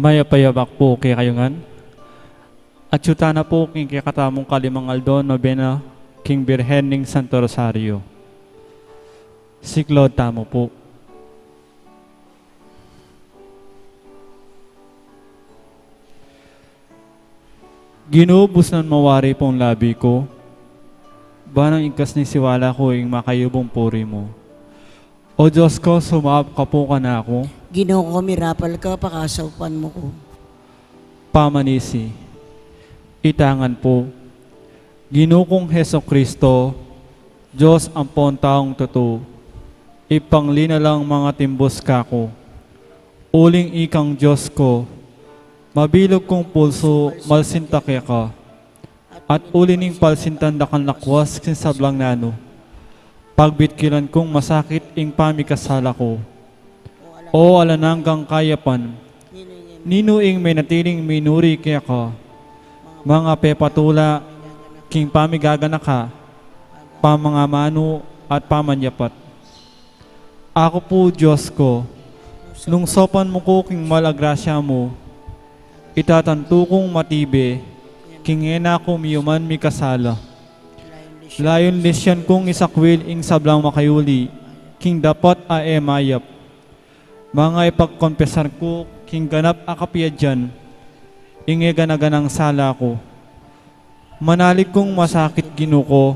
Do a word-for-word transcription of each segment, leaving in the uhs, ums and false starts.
Mayap a yabak pu kekayu ngan. Atyu tana pu king kekatamung kalimang aldo nobena king Birhen ning Santo Rosario. Siklaud tamu pu. Ginu, busnan mawari pung labi ku, ban nang igkas ning siwala ku ing makayubung puri mu. O Dios ku, sumaup ka pu kanaku. Ginu ku, mirapal ka, pakasaupan mu ku. Pamanisi. Itangan pu. Ginu kung Jesucristo, Dios ampon taung tutu, ipanglinalang mangatimbus kaku. Uling ikang Dios ku, mabilug kung pulsu malsinta keka, at uli ning palsintan da kang lakwas king sablang nanu, pagbitkilan kung masakit ing pamikasala ku. O alang anggang kayapan, ninu ing menatiling minuri keka, mangapepatula king pamigaganaka, pamangamanu at pamanyapat. Aku pu, Dios ku, nung saupan mu ku king mal a grasya mu, itatantu kung matibe king e na ku miyuman mikasala. Layun lisyan kung isakwil ing sablang makayuli king dapat a e mayap. Manga ipagkonpesar ku king ganap a kapiadyan ing e gana-ganang sala ku. Manalig kung masakit, Ginu ku,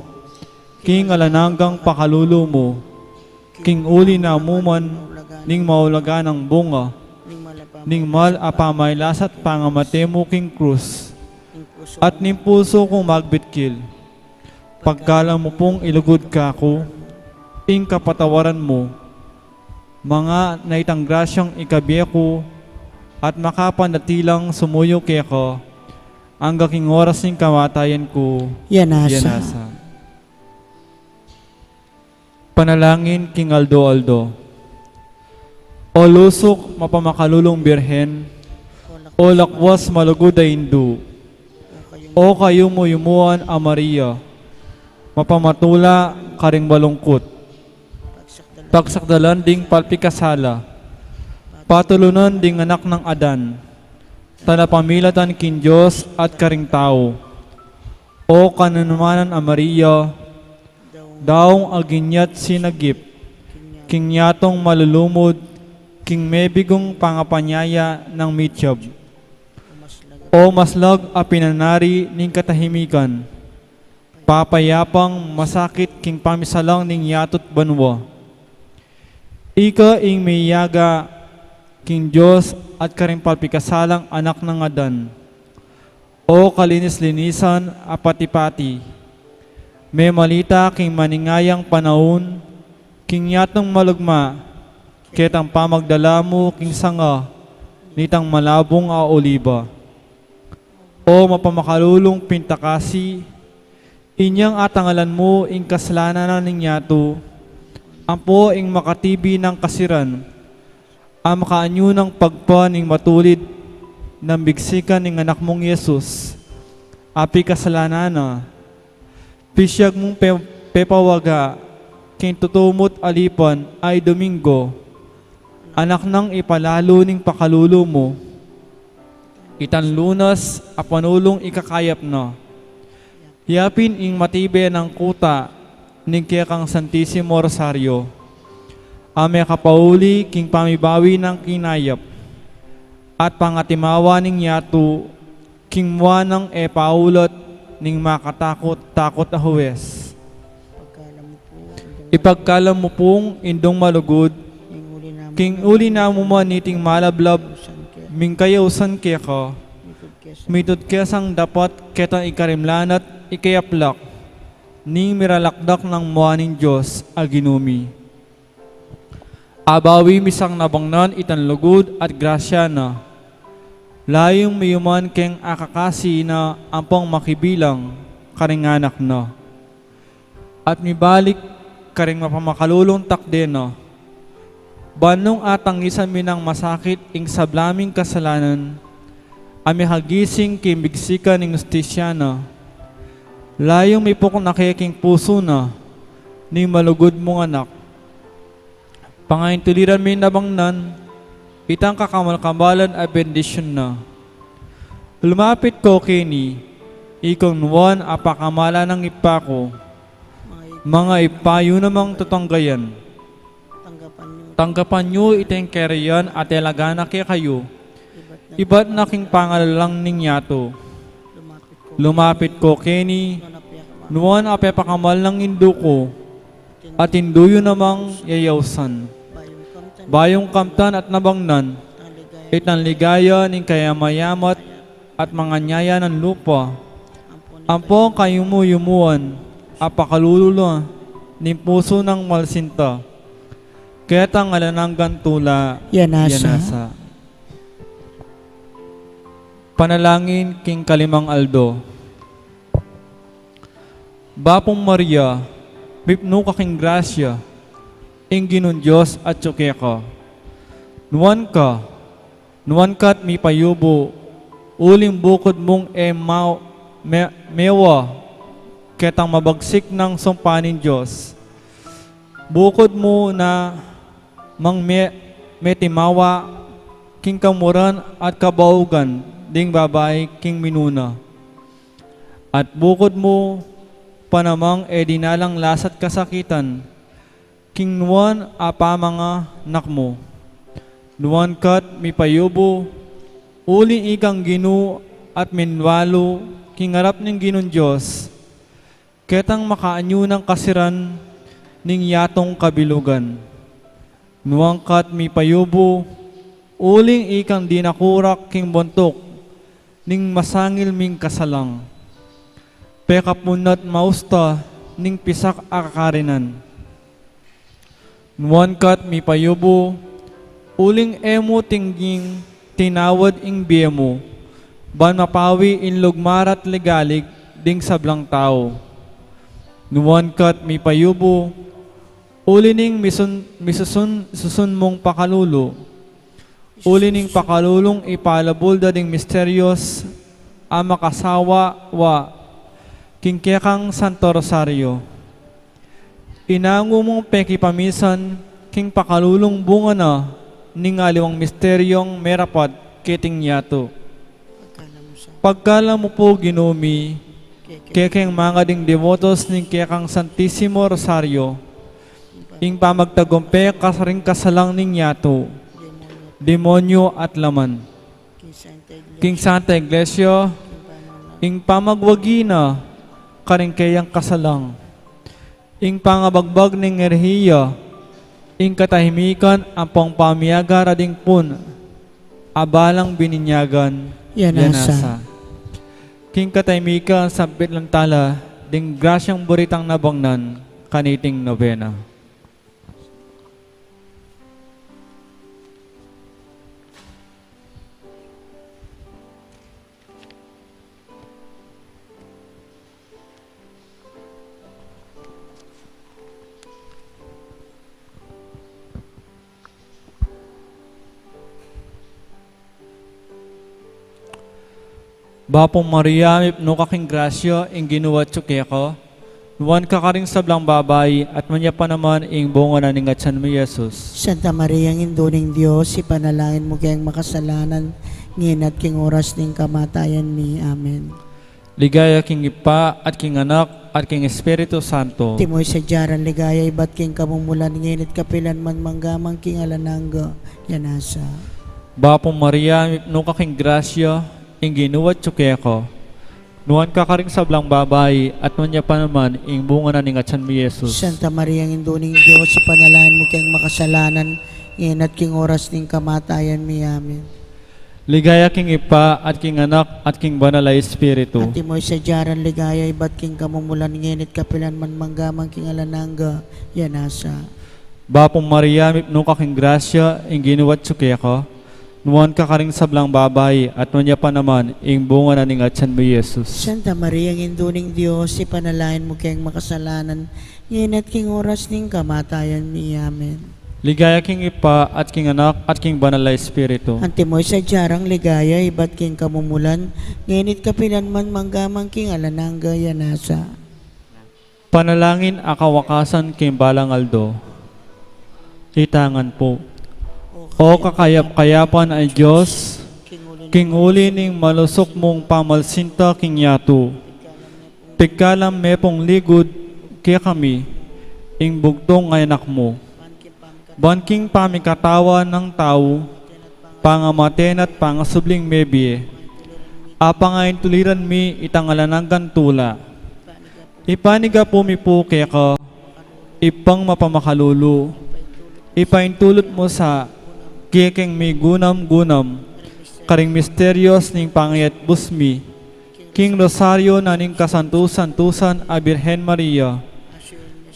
king alang anggang pakalulu mu, king uli na mu man ning maulagang bunga ning mal a pamailasa't pangamate mu king krus, at ning pulsu kung magbitkil. Pagkalam mu pung ilugud kaku ing kapatawaran mu, manga na itang grasyang ikabie ku, at makapanatilang sumuyu keka angga king oras ning kamatayan ku. Yanasa. Yanasa. Panalangin king aldo-aldo. O lusuk mapamakalulung Birhen, o lakwas malugud a indu, o kayumu-yumuan a Maria, mapamatula karing malungkut, pagsakdalan ding palpikasala, patulunan ding anak nang Adan, talapamilatan king Dios at karing tau. O kananumanan a Maria, daung aginyat sinagip king yatung malulumud king mebigung pangapanyaya nang mityab. O maslag a pinanari ning katahimikan, papayapang masakit king pamisalang ning yatu't banua. Ika ing miyaga king Dios at karing palpikasalang anak nang Adan. O kalinis-linisan a pati-pati, memalita king maningayang panaun king yatung malugma, ketang pamagdala mu king sanga nitang malabung a oliba. O mapamakalulung pintakasi, inyang atangalan mu ing kasalanan ning yatu, ampo ing makatibi nang kasiran, a makaanyu nang pagpa ning matulid nang bigsikan ning anak mung Jesus, a pikasalanan na, pisyag mung pe-, pepawaga king tutu mu't alipan a Domingo, anak nang ipalalu ning pakalulu mu, itang Lunas a panulung ikakayap na. Yapin ing matibe nang kuta ning kekang Santisimo Rosario, a mekapauli king pamibawi nang kinayap, at pangatimawa ning yatu king mua nang e paulat ning makatakut-takut a huwes. Ipagkalam mu pung indung malugud, king uli na mu man niting malablab, mingkayausan keka, mitud kesang dapat ketang ikarimlan at ikayaplak ning miralakdak nang mua ning Dios a Ginu mi. Abawi mi sang nabangnan itang lugud at grasya na, layung miyuman keng akakasi na ampong makibilang karing anak na. At mibalik karing mapamakalulung takde na. Ban nung atangisan mi nang masakit ing sabla ming kasalanan, a mekagising king bigsikan ning hustisya na, layung mipuknake king pusu na ning malugud mung anak. Pangaintuliran mi nabangnan Itang kakamal-kamalan a bendisyun na. Lumapit ko keni, ikong nuan a pakamalan nang Ibpa ku. Mga ibpa yu namang tatanggayan, tanggapan yu iting kerean a talaga na kekayu, ibat na king pangalalang ning yatu. Lumapit ko keni, nuan a pepakamal nang Indu ku, at Indu yu namang yayausan. Bayung kamtan at nabangnan itang ligaya ning kayamayamat at manganyaya nang lupa, ampong kayumu-yumuan a pakalulu na ning pusu nang malsinta ketang alang anggang tula. Yan nasa. Yan nasa. Panalangin king kalimang aldo. Bapung Maria, mipnu ka king grasya, ing Ginung Dios atyu keka. Nuan ka, nuan ka't mipayubu, uling bukud mung e ma-, me-, mewa ketang mabagsik nang sumpa ning Dios. Bukud mu namang me-, metimawa king kamuran at kabaugan ding babai king minuna. At bukud mu pa namang e dinalang lasat kasakitan king nuan a pamanganak mu. Nuan ka't mipayubu, uling ikang Ginu at minwalu king arap ning Ginung Dios, ketang makaanyu nang kasiran ning yatung kabilugan. Nuan ka't mipayubu, uling ikang dinakurak king buntuk ning masangil ming kasalang, pekapuna't mausta ning pisak a kakarinan. Nuan ka't mipayubu, uling e mu tingging tinawad ing bie mu, ban mapawi ing lugmara't ligalig ding sablang tau. Nuan ka't mipayubu, uli ning misun-, misusun-, susun mung pakalulu, uli ning pakalulung ipalabul da ding misteryos a makasawa-wa king kekang Santo Rosario. Inangu mung pekipamisan king pakalulung bunga na ning aliwang misteryong merapat keting yatu. Pagkalam mu pu, Ginu mi, kekeng manga ding devotos ning kekang Santisimo Rosario, ing pamagtagumpe karing kasalang ning yatu, demonyo at laman. King Santa Iglesia, ing pamagwagi na karing keyang kasalang, ing pangabagbag ning erehiya, ing katahimikan ampong pamiaga ra ding pun a balang bininyagan. Yan nasa. King katahimikan, sampit lang tala ding grasyang buritang nabangnan kaniting nobena. Bapu Maria, mipnu ka king grasya, ing Ginu atyu keka. Nuan ka karing sablang babai, at nuan ya pa naman ing bunga na ning atyan mu, i Jesus. Santa Maria, Indu ning Dios, ipanalangin mu keng makasalanan, ngeni at king oras ning kamatayan mi. Amen. Ligaya king Ibpa, at king Anak, at king Espiritu Santo. Antimo ing sadya rang ligaya ibat king kamumulan, ngeni at kapilan man, mangga man king alang angga. Yan nasa. Bapu Maria, mipnu ka king grasya, ing Ginu atyu keka. Nuan ka karing sablang babai, at nuan ya pa naman ing bunga na ning atyan mu, i Jesus. Santa Maria, Indu ning Dios, ipanalangin mu keng makasalanan, ngeni at king oras ning kamatayan mi. Amen. Ligaya king Ibpa, at king Anak, at king Banal a Espiritu. Antimo ing sadya rang ligaya ibat king kamumulan, ngeni at kapilan man, mangga man king alang angga. Yan nasa. Bapu Maria, mipnu ka king grasya, ing Ginu atyu keka. Nuan ka karing sablang babai, at nuan ya pa naman ing bunga na ning atyan mu, i Jesus. Santa Maria, Indu ning Dios, ipanalangin mu keng makasalanan, ngeni at king oras ning kamatayan mi. Amen. Ligaya king Ibpa, at king Anak, at king Banal a Espiritu. Antimo ing sadya rang ligaya ibat king kamumulan, ngeni at kapilan man, mangga man king alang angga. Yan nasa. Panalangin a kawakasan king balang aldo. Itangan pu. O O kakayap-kayapan a Dios, king uli ning malusuk mung pamalsinta king yatu, pigkalam me pung ligud kekami ing bugtung a Anak mu. Ban king pamikatawan nang tau, pangamaten at pangasubling mebie, apangaintuliran mi itang alang anggang tula. Ipanigapu mi pu keka, Ibpang mapamakalulu, ipaintulut mu sa kekeng migunam-gunam karing misterios ning pangayatbus mi king Rosario na ning kasantu-santusan a Birhen Maria,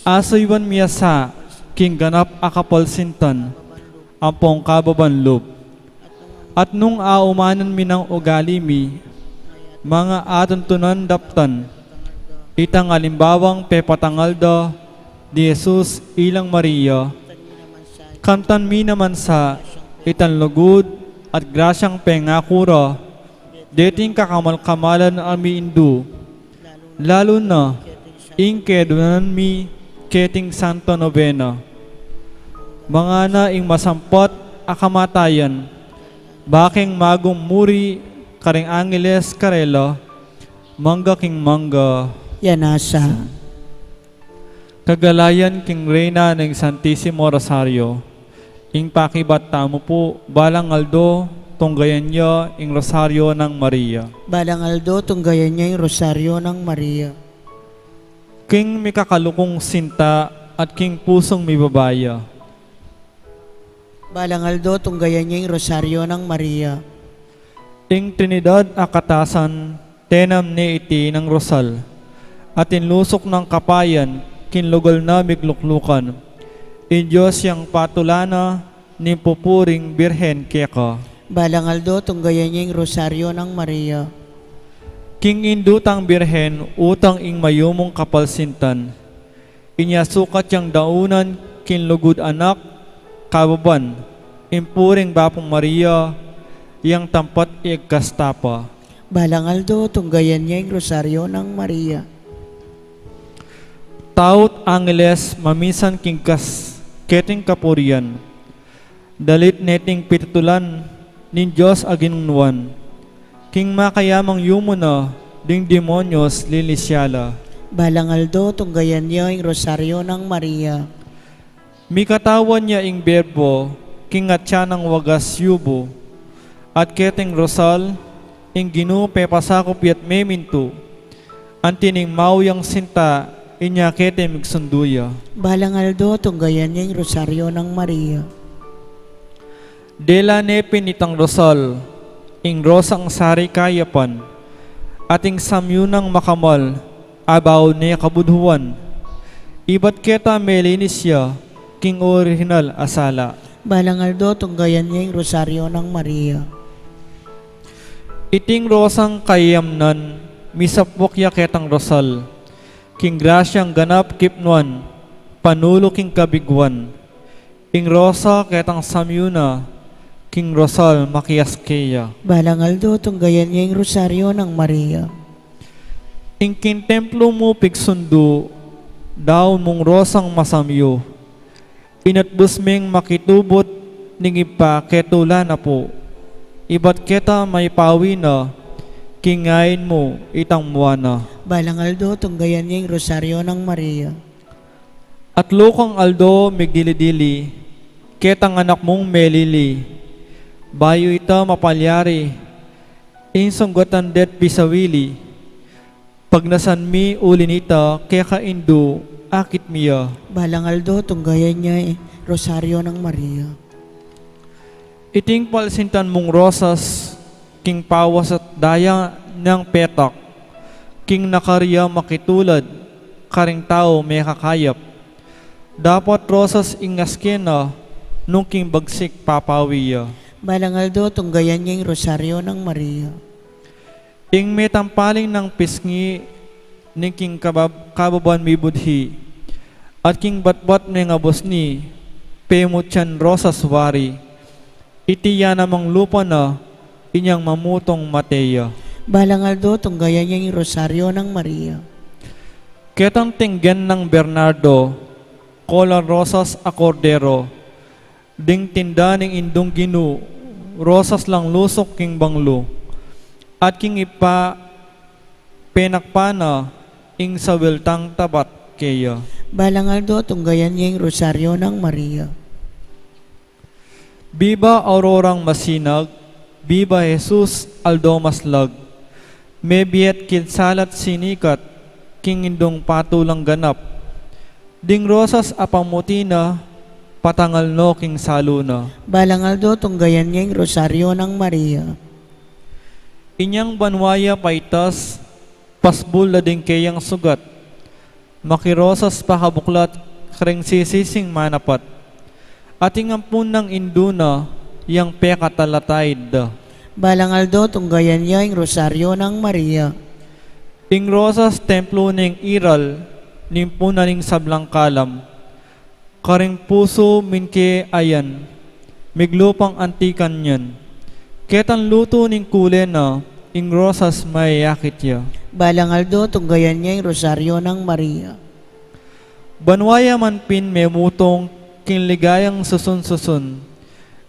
asuyuan mi ya sa king ganap a kapalsintan ampong kababan lub. At nung aumanan mi nang ugali mi, manga atuntunan daptan, itang alimbawang pepatangal da di Jesus ilang Maria, kamtan mi naman sa itang lugud at grasyang pengaku ra deting kakamal-kamalan a miindu, lalu na ing kedunan mi keting Santa Novena. Mangana ing masampat a kamatayan, bakeng magum muri karing angeles karela, mangga king mangga. Yanasa. Kagalayan king Reyna ning Santisimo Rosario, ing pakibat tamu pu, balang aldo tunggayan ya ing Rosario nang Maria. Balang aldo tunggayan ya ing Rosario nang Maria. King mikakalukung sinta at king pusung mibabaya. Balang aldo tunggayan ya ing Rosario nang Maria. Ing Trinidad a katasan, tenam ne iti nang rosal, at inlusuk nang kapayan king lugal na migluklukan. Ing Dios yang patulana ning pupuring Birhen keka. Balang aldo tunggayan ya ing Rosario nang Maria. King indu tang Birhen utang ing mayumung kapalsintan. Inya sukat yang daunan king lugud anak, kababan ing puring Bapung Maria, yang tampat igkasta pa. Balang aldo tunggayan ya ing Rosario nang Maria. Taut angeles maminsan king kas keting kapurian. Dalit neting pitutulan ning Dios a Ginu Nuan. King makayamang yumu na ding demonyos linis ya la. Balang aldo tunggayan ya ing Rosario nang Maria. Mikatawan ya ing Berbo king atyan nang wagas yubu. At keting rosal ing Ginu pepasakup ya't memintu. Anti ning mauyang sinta inya keti migsundu ya. Balang aldo tunggayan ya ing Rosario nang Maria. Dela ne pin itang rosal ing rosang sari kayapan, at ing samyu nang makamal a bau ne kabudhuan. Ibat keta melinis ya king orihinal a sala. Balang aldo tunggayan ya ing Rosario nang Maria. Iting rosang kayamnan, misapwak ya ketang rosal king grasyang ganap kipnuan, panulu king kabiguan. Ing rosa ketang samyu na, king rosal makias keya. Balang aldo tunggayan ya ing Rosario nang Maria. Ing king templo mu pigsundu, daun mung rosang masamyu. Inatbus meng makitubut ning Ibpa ketula na pu. Ibat keta maipawi na king ain mu itang mua na. Balang aldo tunggayan ya ing Rosario nang Maria. At lukang aldo migdili-dili ketang anak mung melili. Bayu ita mapalyari ing sunggatan de't pisawili. Pagnasan mi uli nita keka Indu, akit mi ya. Balang aldo tunggayan ya ing Rosario nang Maria. Iting palsintan mung rosas king pawas at daya nang petak, king nakaria makitulad karing tau mekakayap. Dapat rosas ing askena nung king bagsik papawi ya. Balang aldo tunggayan ya ing Rosario nang Maria. Ing metampaling nang pisngi ning king kabab-, kababan mibudhi, at king batbat mengabus ni pemutyan rosas wari. Iti ya namang lupa na inyang mamutung mate ya. Balang aldo tunggayan ya ing Rosario nang Maria. Ketang tinggen nang Bernardo, kolang rosas a kordero, Ding tinda ning Indung Ginu, rosas lang lusuk king banglu, at king Ibpa penakpan na ing sawil tang tapat keya. Balang aldo, tunggayan ye ing Rosaryo nang Maria. Biba Aurorang masinag, biba Jesus aldo maslag, mebie at king salat sinikat, king Indung patulang ganap. Ding rosas a pamuti na, patangal no king salu na. Balang aldo, tunggayan ye ing Rosaryo nang Maria. Inyang banua ya paitas, pasbul da ding keyang sugat. Makirosas pakabuklat, karing sisising manapat. At ing ampun nang Indu na, yang pekatalataid da. Balang aldo, tunggayan ye ing Rosaryo nang Maria. Ing rosas templo ning iral, ning puna ning sablang kalam. Karing pusu min ke ayan, miglupang antikan yan. Ketang lutu ning kule na, ing rosas mayakit ya. Balang aldo, tunggayan ye ing Rosaryo nang Maria. Banua ya man pin memutung, king ligayang susun-susun.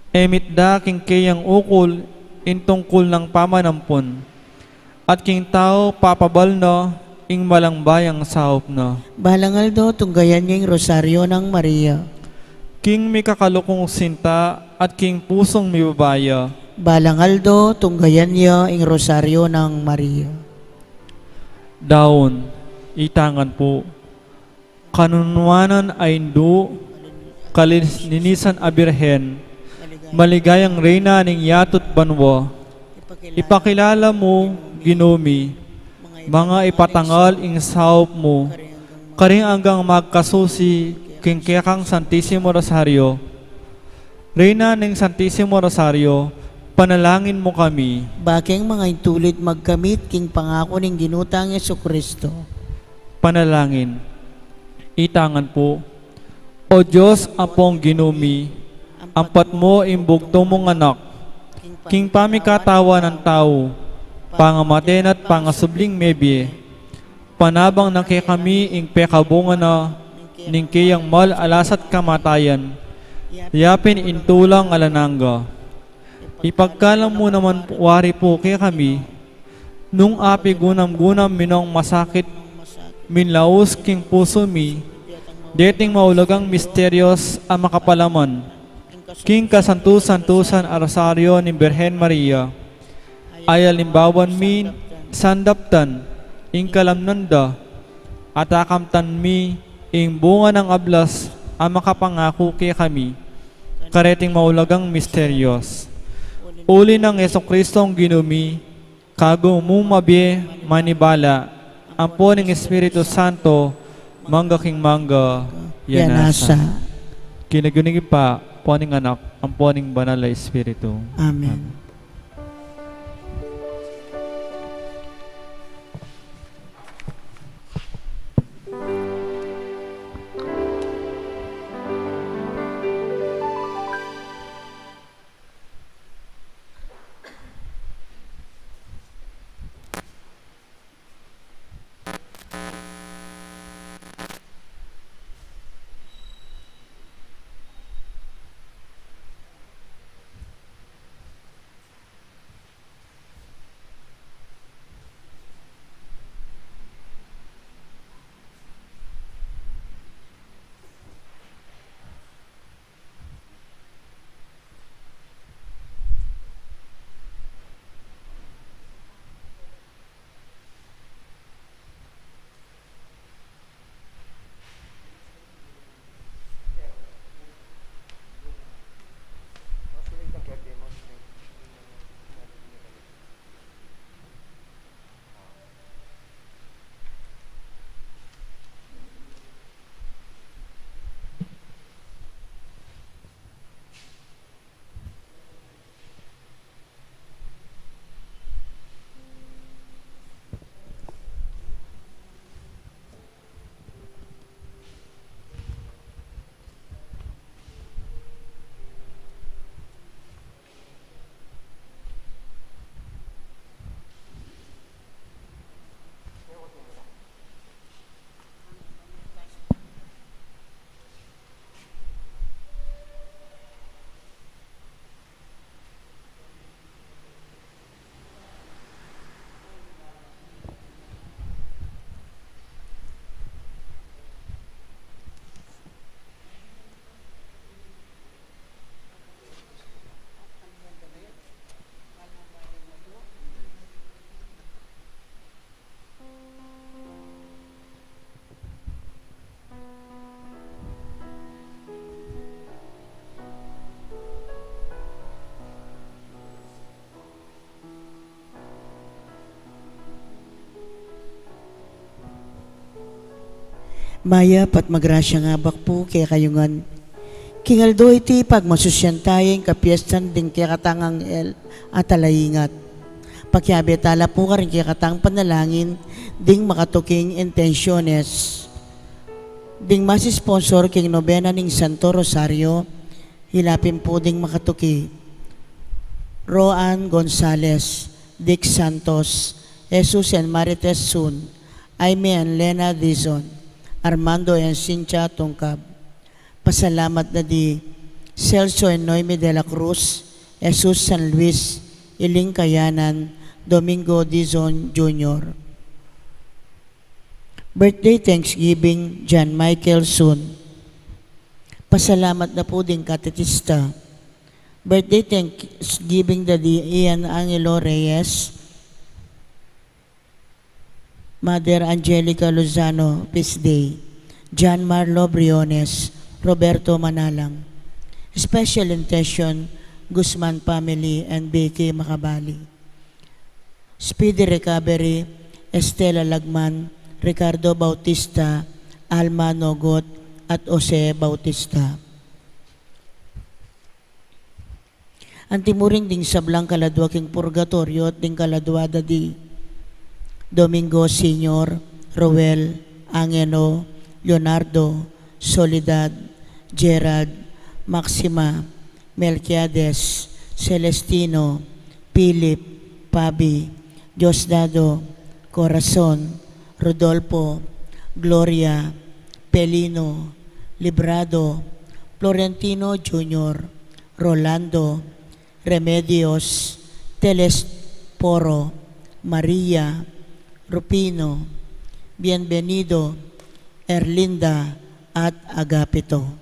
E mitda king keyang ukul, ing tungkul nang pamanampun. At king tau papabal na, ing malang bayang saup na. Balang aldo, tunggayan ye ing Rosaryo nang Maria. King mikakalukung sinta, at king pusung mibabaya. Balang aldo, tunggayan ye ing Rosaryo nang Maria. Daun, itangan pu. Kanunuanan a Indu, kalinisan a Birhen, maligayang Reyna ning yatu't banua, ipakilala mu, Ginu mi, manga ipatangal ing saup mu, karing anggang magkasusi king kekang Santisimo Rosario. Reyna ning Santisimo Rosario, panalangin mu kami. Bakeng manga intulid magkamit king pangaku ning Ginu tang Jesucristo. Panalangin. Itangan pu. O Dios, Ampong Ginu mi, ampat mu ing bugtung mung Anak, king pamikatawan nang tau, pangamate na't pangasubling mebie, panabang na kekami ing pekabunga na ning keyang mal a lasa't kamatayan, yapin ing tulang alang angga. Ipagkalam mu naman wari pu kekami, nung apigunam-gunam mi nong masakit, minlaus king pusu mi, deting maulagang misterios a makapalaman king kasantu-santusan a Rosario ning Birhen Maria, ay alimbawan mi sandaptan ing kalamnan da, at akamtan mi ing bunga nang ablas a makapangaku kekami kareting maulagang misterios. Uli nang Jesucristong Ginu mi, kagu mung mabie manibala, ampo ning Espiritu Santo, mangga king mangga, ya nasa. King lagyu ning Ibpa, ampo ning Anak, ampo ning Banal a Espiritu. Amen. Mayap at magrasyang abak pu kekayu ngan. King aldo iti pagmasusyan taya ing kapiestan ding kekatang anghel at alaingat. Pakiabe tala pu karing kekatang panalangin ding makatuking intensyones. Ding masisponsor king nobena ning Santo Rosario, ilapin pu ding makatuki: Roan Gonzales, Dick Santos, Jesus and Marites Sun, Aime and Lena Dizon, Armando and Cynthia Tungkab. Pasalamat na di Celso and Noemi de la Cruz, Jesus San Luis, Iling Kayanan, Domingo Dizon Junior. Birthday Thanksgiving, John Michael Sun. Pasalamat na pu ding katekista. Birthday Thanksgiving da di Ian Angelo Reyes, Mother Angelica Lozano, feast day, John Marlo Briones, Roberto Manalang. Special intention, Guzman family and Vicky Macabali. Speedy recovery, Estela Lagman, Ricardo Bautista, Alma Nogot, at Jose Bautista. Antimurin ding sablang kaladua king purgatoryo at ding kaladua da di Domingo Senior, Roel, Angeno, Leonardo, Soledad, Gerald, Maxima, Melquiades, Celestino, Philip, Pabi, Diosdado, Corazon, Rodolfo, Gloria, Pelino, Librado, Florentino Junior, Rolando, Remedios, Telesporo, Maria, Rufino, Bienvenido, Erlinda, at Agapito.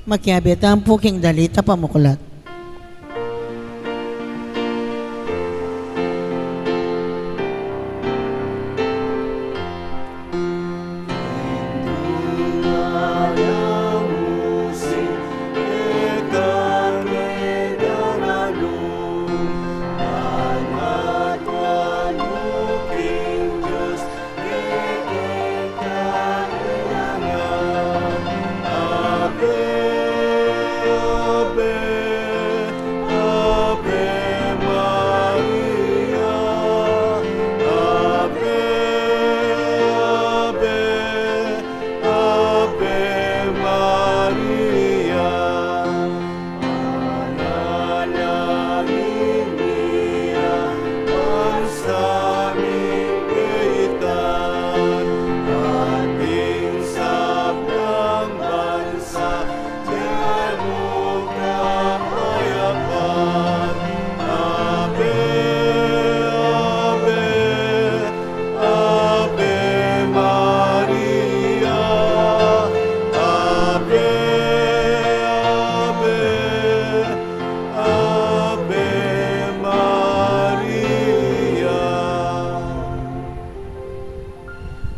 Makiabe tamu pu king dalit a pamuklat.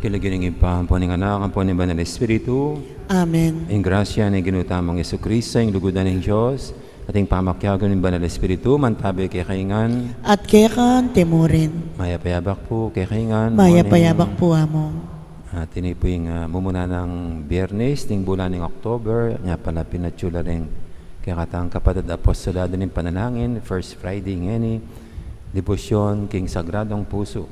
King lagyu ning Ibpa, ampo ning Anak, ampo ning Banal Espiritu. Amen. Ing grasya ning Ginu tamung Jesucristo, ing lugud ning Dios, at ing pamakiabe ning Banal Espiritu, mantabi kekayu ngan. At keka antimurin. Mayap a yabak pu kekayu ngan. Mayap a yabak pu, Among. At ini pu ing, ah, mumuna nang Biyernes ning bulan ning October, nya pala pinatyu la ring kekatang kapatad apostolado ning panalangin, First Friday ngeni, debosyon king Sagradong Pusu.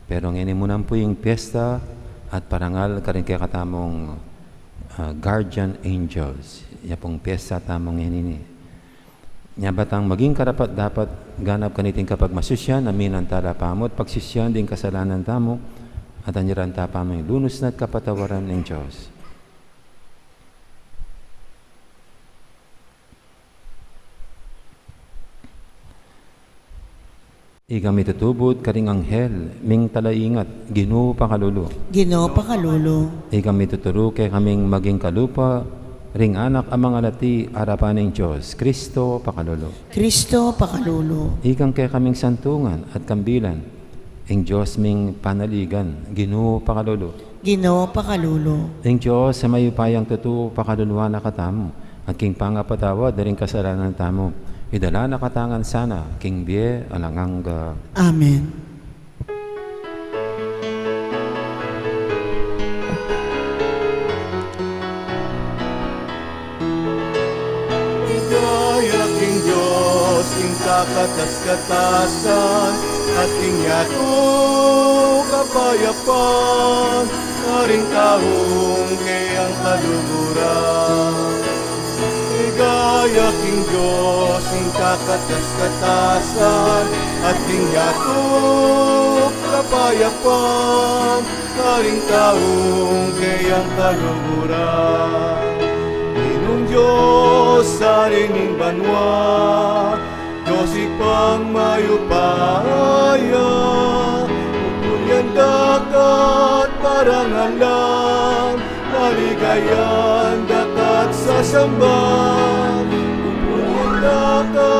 Pero ngeni mu naman pu ing piyesta at parangal karing kekatamung, ah, guardian angels. Ya pung piyesta tamu ngeni. Nya ba tang maging karapat-dapat ganap kaniting kapagmasusyan, aminan tala pamu at pagsisian ding kasalanan tamu, at anyaran ta pamu ing lunus na at kapatawaran ning Dios. Ikang mitutubud karing anghel ming talaingat, Ginu pakalulu. Ginu pakalulu. Ikang mituturu kekaming maging kalupa ring anak a mangalati arapan ning Dios, Kristo pakalulu. Kristo pakalulu. Ikang kekaming santungan at kambilan ing Dios ming panaligan, Ginu pakalulu. Ginu pakalulu. Ing Dios a mayupayang tutu pakaluluan na katamu, at king pangapatawad da ring kasalanan tamu, idala na katamu ngan sana king bie alang angga. Amen. Ligaya king Dios king kakatas-katasan, at king yatu kapayapan, karing taung keyang kaluguran. Ligaya king Dios king kakatas-katasan, at king yatu kapayapan, karing taung keyang kaluguran. Ginung Dios, Ari ning banua, Dios Ibpang mayupaya, pupurian da ka at parangalan, paligayan da ka at sasamban. Pupurian da ka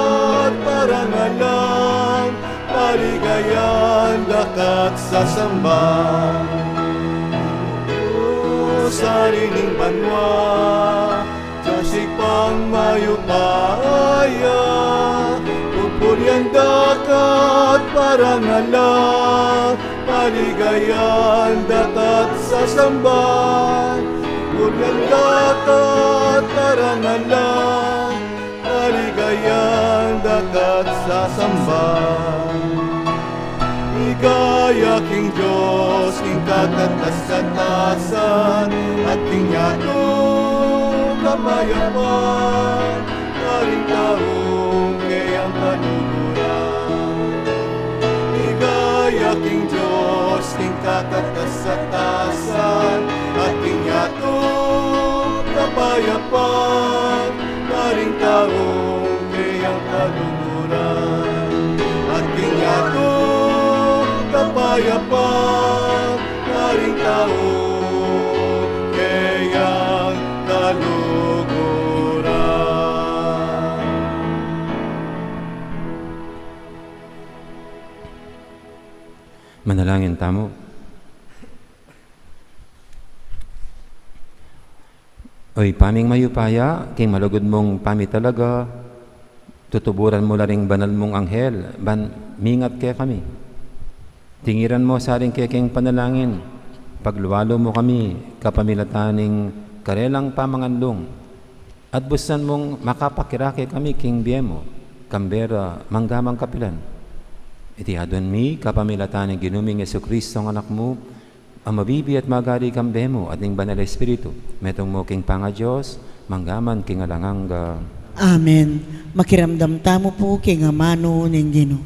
at parangalan, paligayan da ka at sasamban. Dios, Ari ning banua, Dios Ibpang mayupaya, pupurian da ka at parangalan, paligayan da ka at sasamban. Pupurian da ka at parangalan, paligayan da ka at sasamban. Ligaya king Dios king kakatas-katasan, at king yatu kapayapan, karing taung keyang kaluguran. Ligaya king Dios king kakatas-katasan, at king yatu kapayapan, karing taung keyang kaluguran. At king yatu kapayapan, karing taung keyang kaluguran. Manalangin tamu. O Ibpa ming mayupaya, king malugud mung pamitalaga, tutuburan mu la ring banal mung anghel ban mingat kekami. Tingiran mu sa ring kekeng panalangin, paglualu mu kami kapamilatan ning karelang pamanganlung, at busan mung makapakirake kami king bie mu, kambe ra mangga mang kapilan. Iti adwan mi kapamilatan ning Ginu ming Jesucristo, a Anak mu, a mabibie at magari kambe mu at ning Banal a Espiritu, metung mu king pangaDios, mangga man king alang angga. Amen. Makiramdam tamu pu king amanu ning Ginu.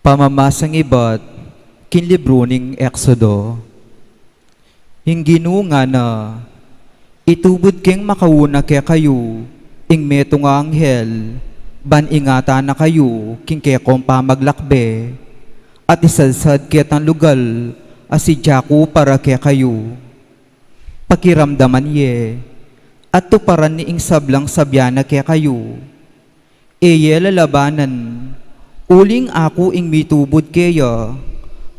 Pamamasang ibat king libru ning Exodo. Ing Ginu ngana, itubud keng makauna kekayu ing metung a anghel, ban ingatan na kayu king kekong pamaglakbe, at isadsad ketang lugal a sidya ku para kekayu. Pakiramdaman ye, at tuparan ne ing sablang sabian na kekayu. E ye lalabanan, uling aku ing mitubud keya,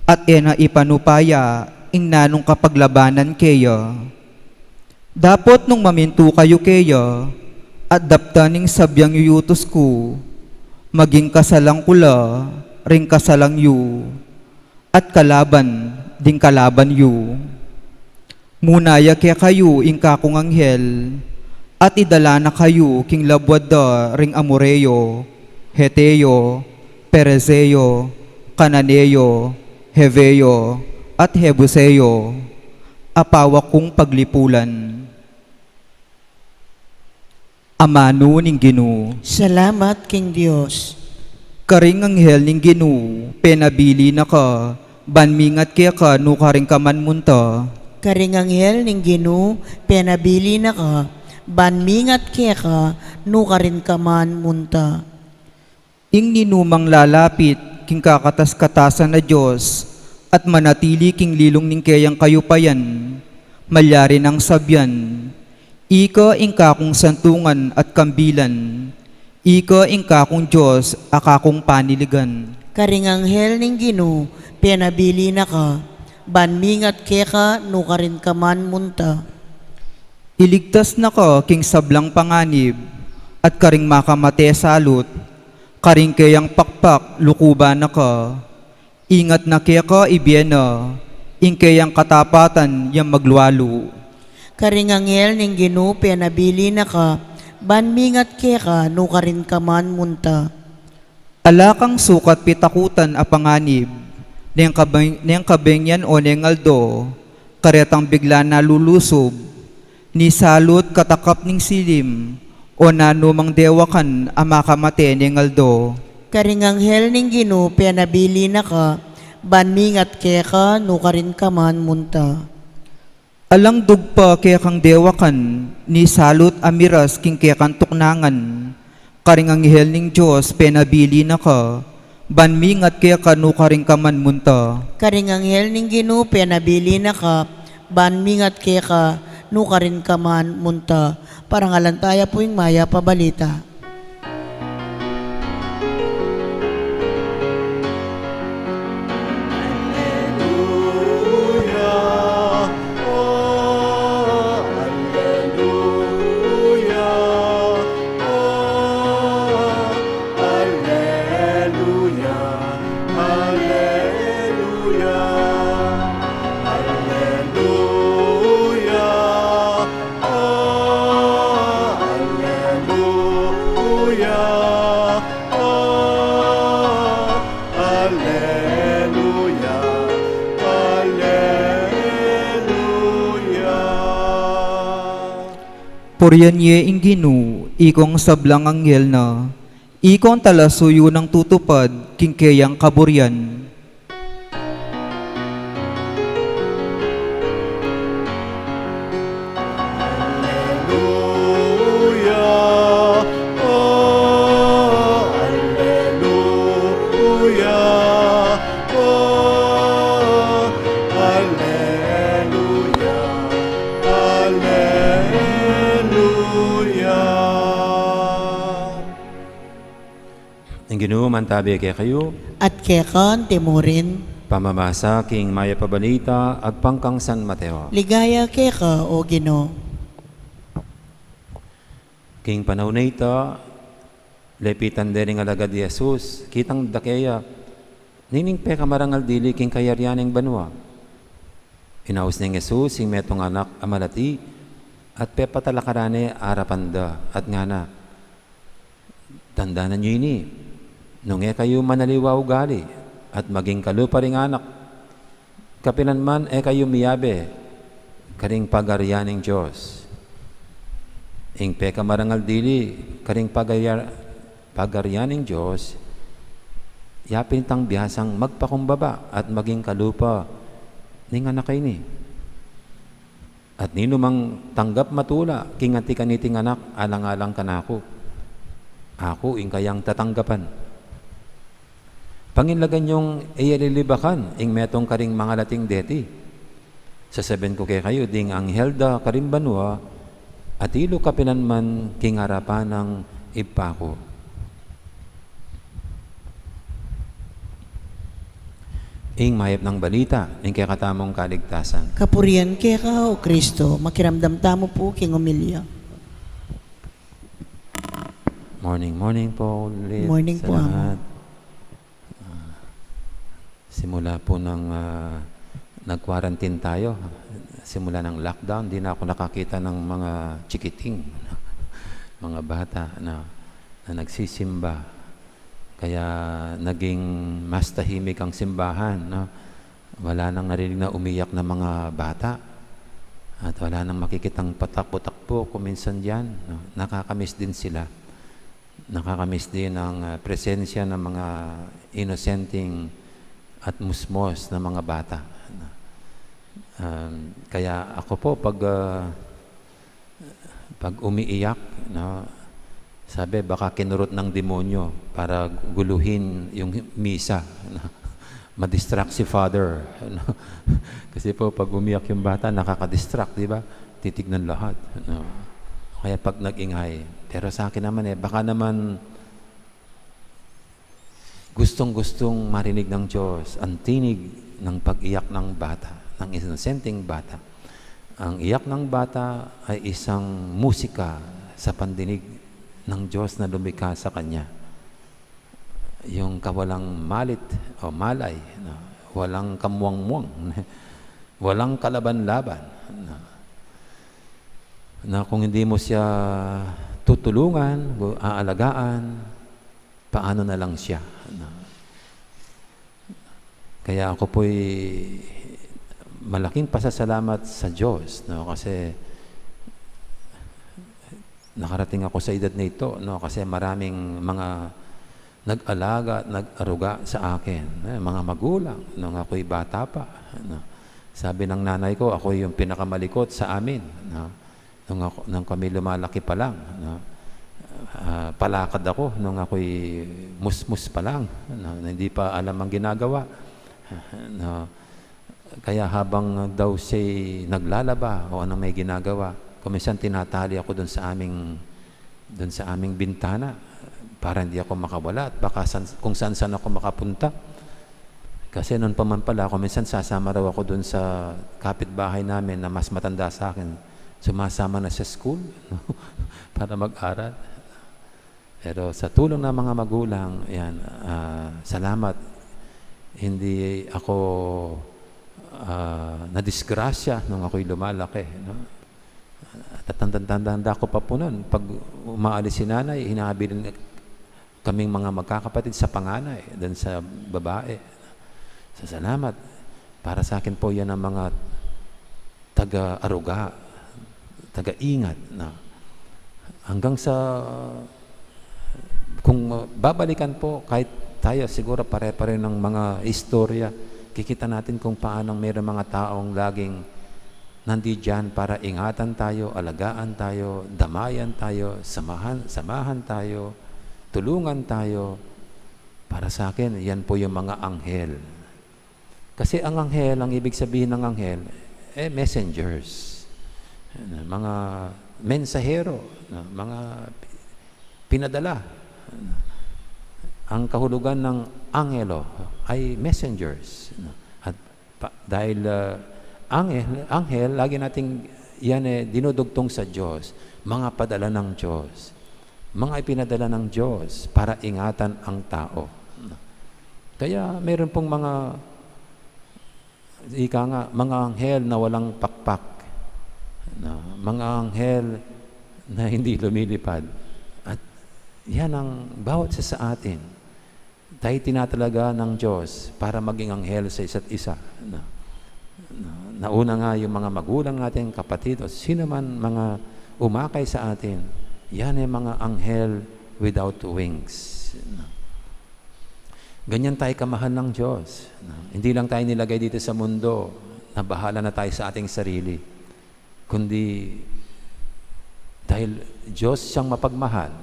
at e na ipanupaya ing nanung kapaglabanan keya. Dapot nung mamintu kayu keya, at daptan ing sabiang yutus ku, maging kasalang ku la ring kasalang yu, at kalaban ding kalaban yu. Muna ya kekayu ing kakung anghel, at idala na kayu king labuad da ring Amoreo, Heteo, Pereseo, Cananeo, Heveo, at Jebuseo, a pawak kung paglipulan. Amanu ning Ginu. Salamat king Dios. Karing anghel ning Ginu, penabili na ka, ban mingat keka nukarin ka man munta. Karing anghel ning Ginu, penabili na ka, ban mingat keka nukarin ka man munta. Ing ninumang lalapit king kakatas-katasan a Dios, at manatili king lilung ning keyang kayupayan, malyari nang sabian, ika ing kakung santungan at kambilan, ika ing kakung Dios a kakung paniligan. Karing anghel ning Ginu, penabili na ka, ban mingat keka nukarin ka man munta. Iligtas na ka king sablang panganib, at karing makamate salut, karing keyang pakpak lukuban na ka, ingat na keka ibie na, ing keyang katapatan yang maglualu. Karing anghel ning Ginu penabili na ka, ban mingat keka nukarin ka man munta. Ala kang sukat pitakutan a panganib, neng kabeng-, neng kabengian o neng aldo, karetang bigla na lulusub, ni salut katakap ning silim, o nanumang dewakan a makamate neng aldo. Karing anghel ning Ginu penabili na ka, ban mingat keka nukarin ka man munta. Alang dugpa kekang dewakan, ni salut a miras king kekang tuknangan, karing anghel ning Dios penabili na ka, ban mingat keka nukarin ka man munta. Karing anghel ning Ginu penabili na ka, ban mingat keka nukarin ka man munta. Parangalan taya pu ing mayap a balita. Aleluya, aleluya, aleluya. Purian ye ing Ginu, ikong sablang anghel na, Ikong talasuyu nang tutupad king keyang kaburian. Alleluia, oh, alleluia, oh, alleluia, alleluia. Ing Ginu mantabi kekayu. At keka antimurin. Pamamasa king Mayap a Balita agpang kang San Mateo. Ligaya keka, O Ginu. King panaun a ita, lepitan de ring alagad i Jesus, kitang da keya, nining pekamarangal dili king kayarian ning banua. Inaus neng Jesus ing metung anak a malati, at pepatalakaran ne arapan da, at ngana, Tandanan yu ini, nung e kayu manaliwa ugali, at maging kalupa ring anak, kapilan man e kayu miyabe karing pagarian ning Dios. Ing pekamarangal dili karing pagayar-, pagarian ning Dios, yapin tang biasang magpakumbaba at maging kalupa ning anak a ini. At ninumang tanggap matula king anti kaniting anak, alang-alang kanaku, aku ing kayang tatanggapan. Panginlagan yung e ya lilibakan ing metung karing mangalating deti. Sasabian ku kekayu, ding anghel da karing banua, atilu kapilan man king arapan nang Ibpa ku. Ing mayap nang balita ning kekatamung kaligtasan. Kapurian keka, O Kristo. Makiramdam tamu pu king omilya. Morning, morning po ulit. Morning sa po, Amo. Lahat. Ah, simula po ng, ah, nag-quarantine tayo, simula ng lockdown, di na ako nakakita ng mga chikiting, mga bata na, na nagsisimba. Kaya naging mas tahimik ang simbahan, no? Wala nang narinig na umiyak na mga bata. At wala nang makikitang patakbo-takbo kung minsan diyan, no? Nakakamiss din sila. Nakakamiss din ang, ah, presensya ng mga inosenteng at musmos na mga bata, no? Um, kaya ako po, pag, ah, pag umiiyak, no, sabi, baka kinurot ng demonyo para guluhin yung misa, no? Ma-distract si Father, no? Kasi po, pag umiyak yung bata, nakaka-distract, di ba? Titignan lahat, no? Kaya pag nag-ingay. Pero sa akin naman, eh, baka naman gustong-gustong marinig ng Diyos ang tinig ng pag-iyak ng bata, ng inosenteng bata. Ang iyak ng bata ay isang musika sa pandinig ng Diyos na lumikha sa kanya. Yung kawalang malit o malay, no? Walang kamuwang-muwang, walang kalaban-laban, no? Na kung hindi mo siya tutulungan, aalagaan, paano na lang siya, no? Kaya ako po'y malaking pasasalamat sa Diyos, no? Kasi nakarating ako sa edad na ito, no? Kasi maraming mga nag-alaga at nag-aruga sa akin, eh, mga magulang, nung ako'y bata pa, no? Sabi ng nanay ko, ako yung pinakamalikot sa amin, no? Nung ako, nung kami lumalaki pa lang, no? Ah, palakad ako nung ako'y musmus pa lang, no? Hindi pa alam ang ginagawa, no? Kaya habang daw siya'y naglalaba o anong may ginagawa, kung minsan tinatali ako dun sa aming, dun sa aming bintana para hindi ako makawala at baka san-, kung saan-saan ako makapunta. Kasi noon pa man pala, kung minsan sasama raw ako dun sa kapitbahay namin na mas matanda sa akin, sumasama na sa school, no? Para mag-aral. Pero sa tulong ng mga magulang, yan, ah, salamat. Hindi ako, ah, nadisgrasya nung ako'y lumalaki, no? At tanda-tanda ko pa po nun, pag umaalis si nanay, hinahabilin kaming mga magkakapatid sa panganay, dun sa babae. Sa salamat, para sa akin po, yan ang mga taga-aruga, taga-ingat na hanggang sa Kung, uh, babalikan po, kahit tayo, siguro pare-pare ng mga istorya, kikita natin kung paano mayroong mga taong laging nandiyan para ingatan tayo, alagaan tayo, damayan tayo, samahan, samahan tayo, tulungan tayo. Para sa akin, yan po yung mga anghel. Kasi ang anghel, ang ibig sabihin ng anghel, eh, messengers. Mga mensahero, no? Mga pinadala. Ang kahulugan ng angelo ay messengers, no? At pa-, dahil, ah, anghel, anghel, lagi nating yan, eh, dinudugtong sa Diyos, mga padala ng Diyos, mga ipinadala ng Diyos para ingatan ang tao. Kaya meron pong mga, ika nga, mga anghel na walang pakpak, no? Mga anghel na hindi lumilipad. At yan ang bawat isa sa atin. Tayo tinatalaga ng Diyos para maging anghel sa isa't isa, no? No? Nauna nga yung mga magulang natin, kapatid, o sino man mga umakay sa atin, yan ay mga anghel without wings, no? Ganyan tayo kamahal ng Diyos, no? Hindi lang tayo nilagay dito sa mundo na bahala na tayo sa ating sarili, kundi dahil Diyos siyang mapagmahal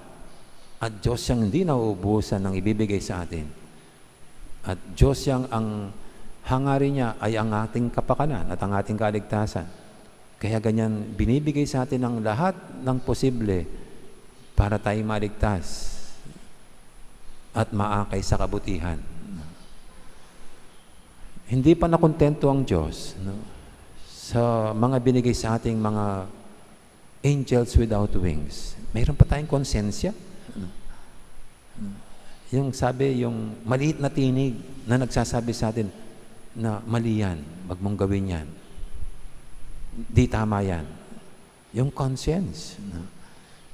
at Diyos siyang hindi nauubusan ng ibibigay sa atin. At Diyos siyang ang hangarin niya ay ang ating kapakanan at ang ating kaligtasan. Kaya ganyan, binibigay sa atin ang lahat ng posible para tayo maligtas at maakay sa kabutihan. Hindi pa nakontento ang Diyos, no, sa mga binigay sa ating mga angels without wings. Mayroon pa tayong konsensya. Yung sabi, yung maliit na tinig na nagsasabi sa atin na, "Mali yan, wag mong gawin yan. Di tama yan." Yung conscience, no?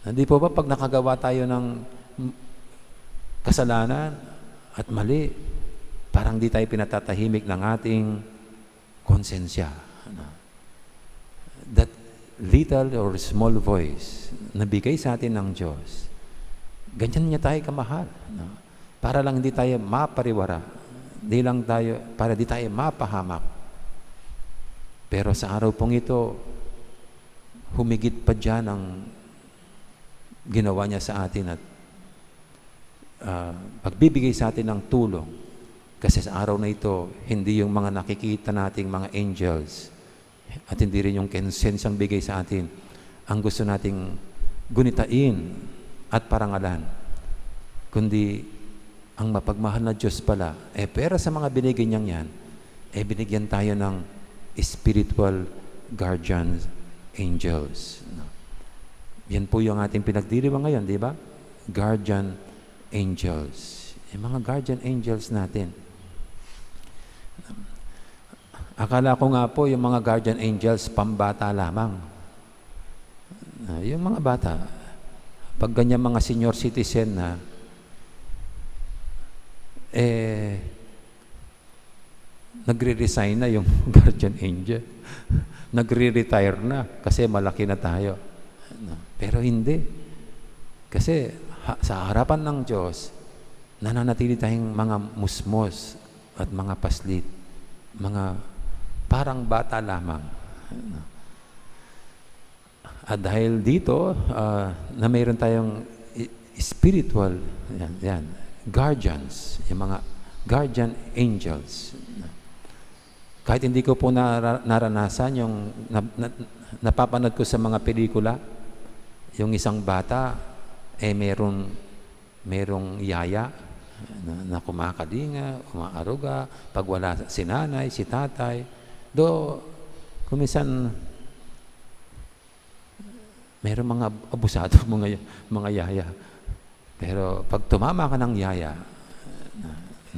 Hindi po ba pag nakagawa tayo ng kasalanan at mali, parang di tayo pinatatahimik ng ating konsensya, ano? That little or small voice na bigay sa atin ng Diyos, ganyan niya tayo kamahal, no? Para lang hindi tayo mapariwara, di lang tayo, para di tayo mapahamak. Pero sa araw pong ito, humigit pa dyan ang ginawa niya sa atin at, ah, pagbibigay sa atin ng tulong. Kasi sa araw na ito, hindi yung mga nakikita nating mga angels at hindi rin yung konsensyang bigay sa atin ang gusto nating gunitain at parangalan, kundi ang mapagmahal na Diyos pala, eh, pera sa mga binigay niyang yan, eh, binigyan tayo ng spiritual guardian angels, no? Yan po yung ating pinagdiriwang ngayon, di ba? Guardian angels. Yung mga guardian angels natin. Akala ko nga po, yung mga guardian angels, pambata lamang. Ah, yung mga bata, pag ganyan mga senior citizen na, eh, nagre-resign na yung guardian angel. Nagre-retire na kasi malaki na tayo. No? Pero hindi. Kasi ha-, sa harapan ng Diyos, nananatili tayong mga musmos at mga paslit, mga parang bata lamang. No? At dahil dito, ah, na mayroon tayong i-, spiritual, yan, yan, guardians, yung mga guardian angels. Kahit hindi ko po nara-, naranasan yung na-, na-, napapanood ko sa mga pelikula, yung isang bata, eh, merong, merong yaya na, na kumakalinga, umaaruga, pag wala si nanay, si tatay. Do, kuminsan, meron mga ab-, abusado mga ya-, mga yaya. Pero pag tumama ka ng yaya, na,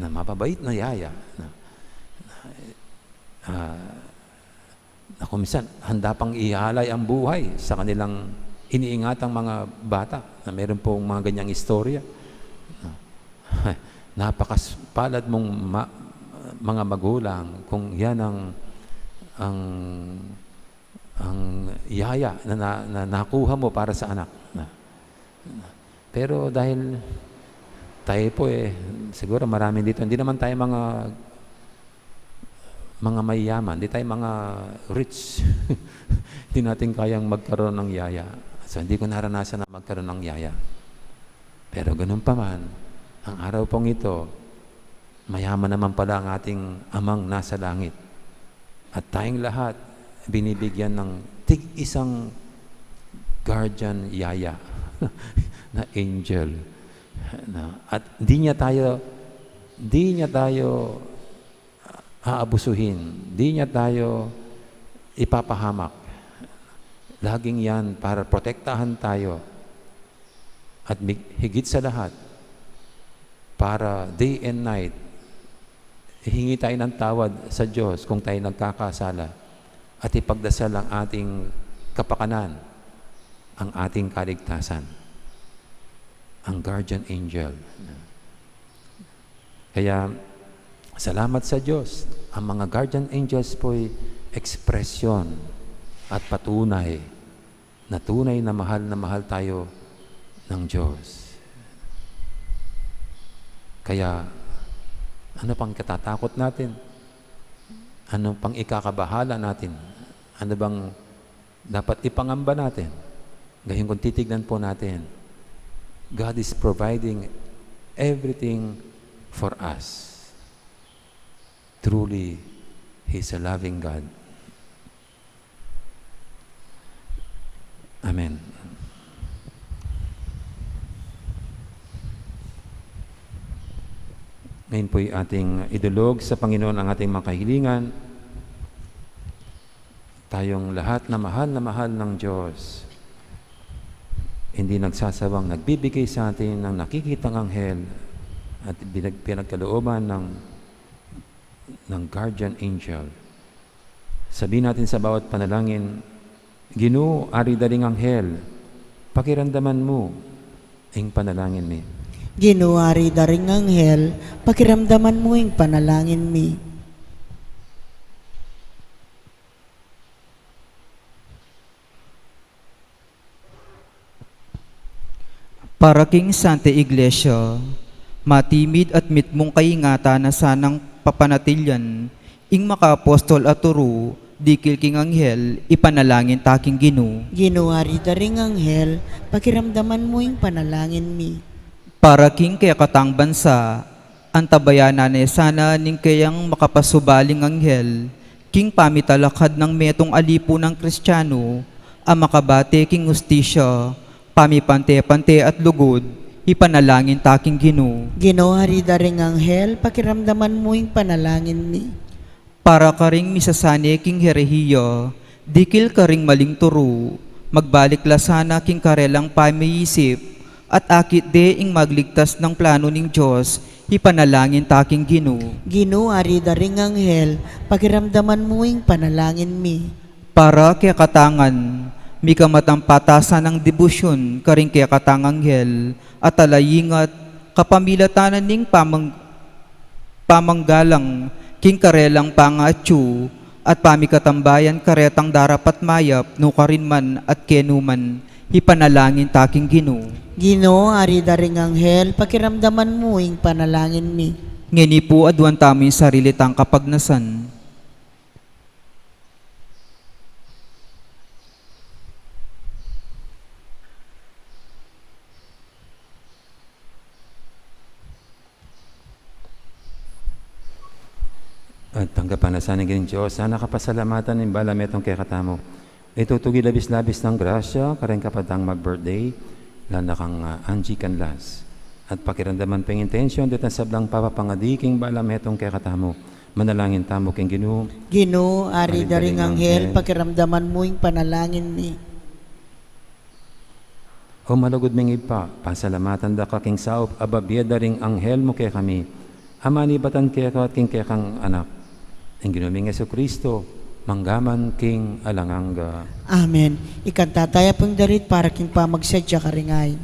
na mababait na yaya, na, na, ah, na kung minsan handa pang ialay ang buhay sa kanilang iniingatang mga bata, na meron pong mga ganyang istorya. Na, napakaspalad mong ma-, mga magulang kung yan ang, ang ang yaya na, na, na nakuha mo para sa anak. Na, na. Pero dahil Tayo po eh, siguro marami dito, hindi naman tayo mga, mga mayaman, hindi tayo mga rich. Hindi natin kayang magkaroon ng yaya. So, hindi ko naranasan na magkaroon ng yaya. Pero ganun pa man, ang araw pong ito, mayaman naman pala ang ating Amang nasa langit. At tayong lahat, binibigyan ng tig-isang guardian yaya na angel. Na, at di niya tayo, di niya tayo aabusuhin, di niya tayo ipapahamak. Laging yan para protektahan tayo. At mig-, higit sa lahat, para day and night, hihingi tayo ng tawad sa Diyos kung tayo nagkakasala at ipagdasal ang ating kapakanan, ang ating kaligtasan, ang guardian angel. Kaya, salamat sa Diyos, ang mga guardian angels po'y ekspresyon at patunay na tunay na mahal na mahal tayo ng Diyos. Kaya, ano pang katatakot natin? Ano pang ikakabahala natin? Ano bang dapat ipangamba natin? Gayun kung titignan po natin, God is providing everything for us. Truly, He's a loving God. Amen. Ngayon po'y ating idulog sa Panginoon ang ating mga kahilingan. Tayong lahat na mahal na mahal ng Diyos, hindi nagsasawang nagbibigay sa atin ng nakikitang anghel at binag-, pinagkalooban ng, ng guardian angel. Sabihin natin sa bawat panalangin, "Ginu, ari da ring anghel, pakiramdaman mu ing panalangin mi." Ginu, ari da ring anghel, pakiramdaman mu ing panalangin mi. Para king Santa Iglesia, matimid at mitmung kaingatan na sanang papanatilian ing makaapostol a turu, dikil king anghel, ipanalangin ta king Ginu. Ginu, ari da ring anghel, pakiramdaman mu ing panalangin mi. Para king kekatang bansa, antabayanan ne sana ning keyang makapasubaling anghel, king pamitalakad nang metung a lipunang Kristiano, a makabate king hustisya, pamipante-pante at lugud, ipanalangin ta king Ginu. Ginu, ari da ring anghel, pakiramdaman mu ing panalangin mi. Para karing misasane king herehiya, dikil karing maling turu, magbalik la sana king karelang pamiisip, at akit de ing magligtas nang plano ning Dios, ipanalangin ta king Ginu. Ginu, ari da ring anghel, pakiramdaman mu ing panalangin mi. Para kekatang ngan, mika matampatasan nang debosyun karing kekatang anghel, at ala ingat, kapamilatan na ning pamang-, pamanggalang king karelang pangaatsu at pamikatambayan karetang darapat mayap nukarin man at kenu man, ipanalangin ta king Ginu. Ginu, ari da ring anghel, pakiramdaman mu ing panalangin mi. Ngeni pu aduan tamu ing sarili tang kapagnasan. At tanggapan na sana ning Dios, sana kapasalamatan ing bala metung kekatamu. Itutugi labis-labis nang grasya kareng kapatad tang mag-birthday, lalo na kang, ah, Angie Canlas. At pakiramdaman peng intensyon detang sablang papapangadi king bala metung kekatamu. Manalangin tamu king Ginu. Ginu, ari da ring anghel, pakiramdaman mu ing panalangin mi. O malugud ming Ibpa, pasalamatan da ka king saup a babie da ring anghel mu kekami, a manibatan keka at king kekang Anak, ing Ginu ming Jesucristo, mangga man king alang angga. Amen. Ikanta taya pung darit para king pamagsadya karing ain.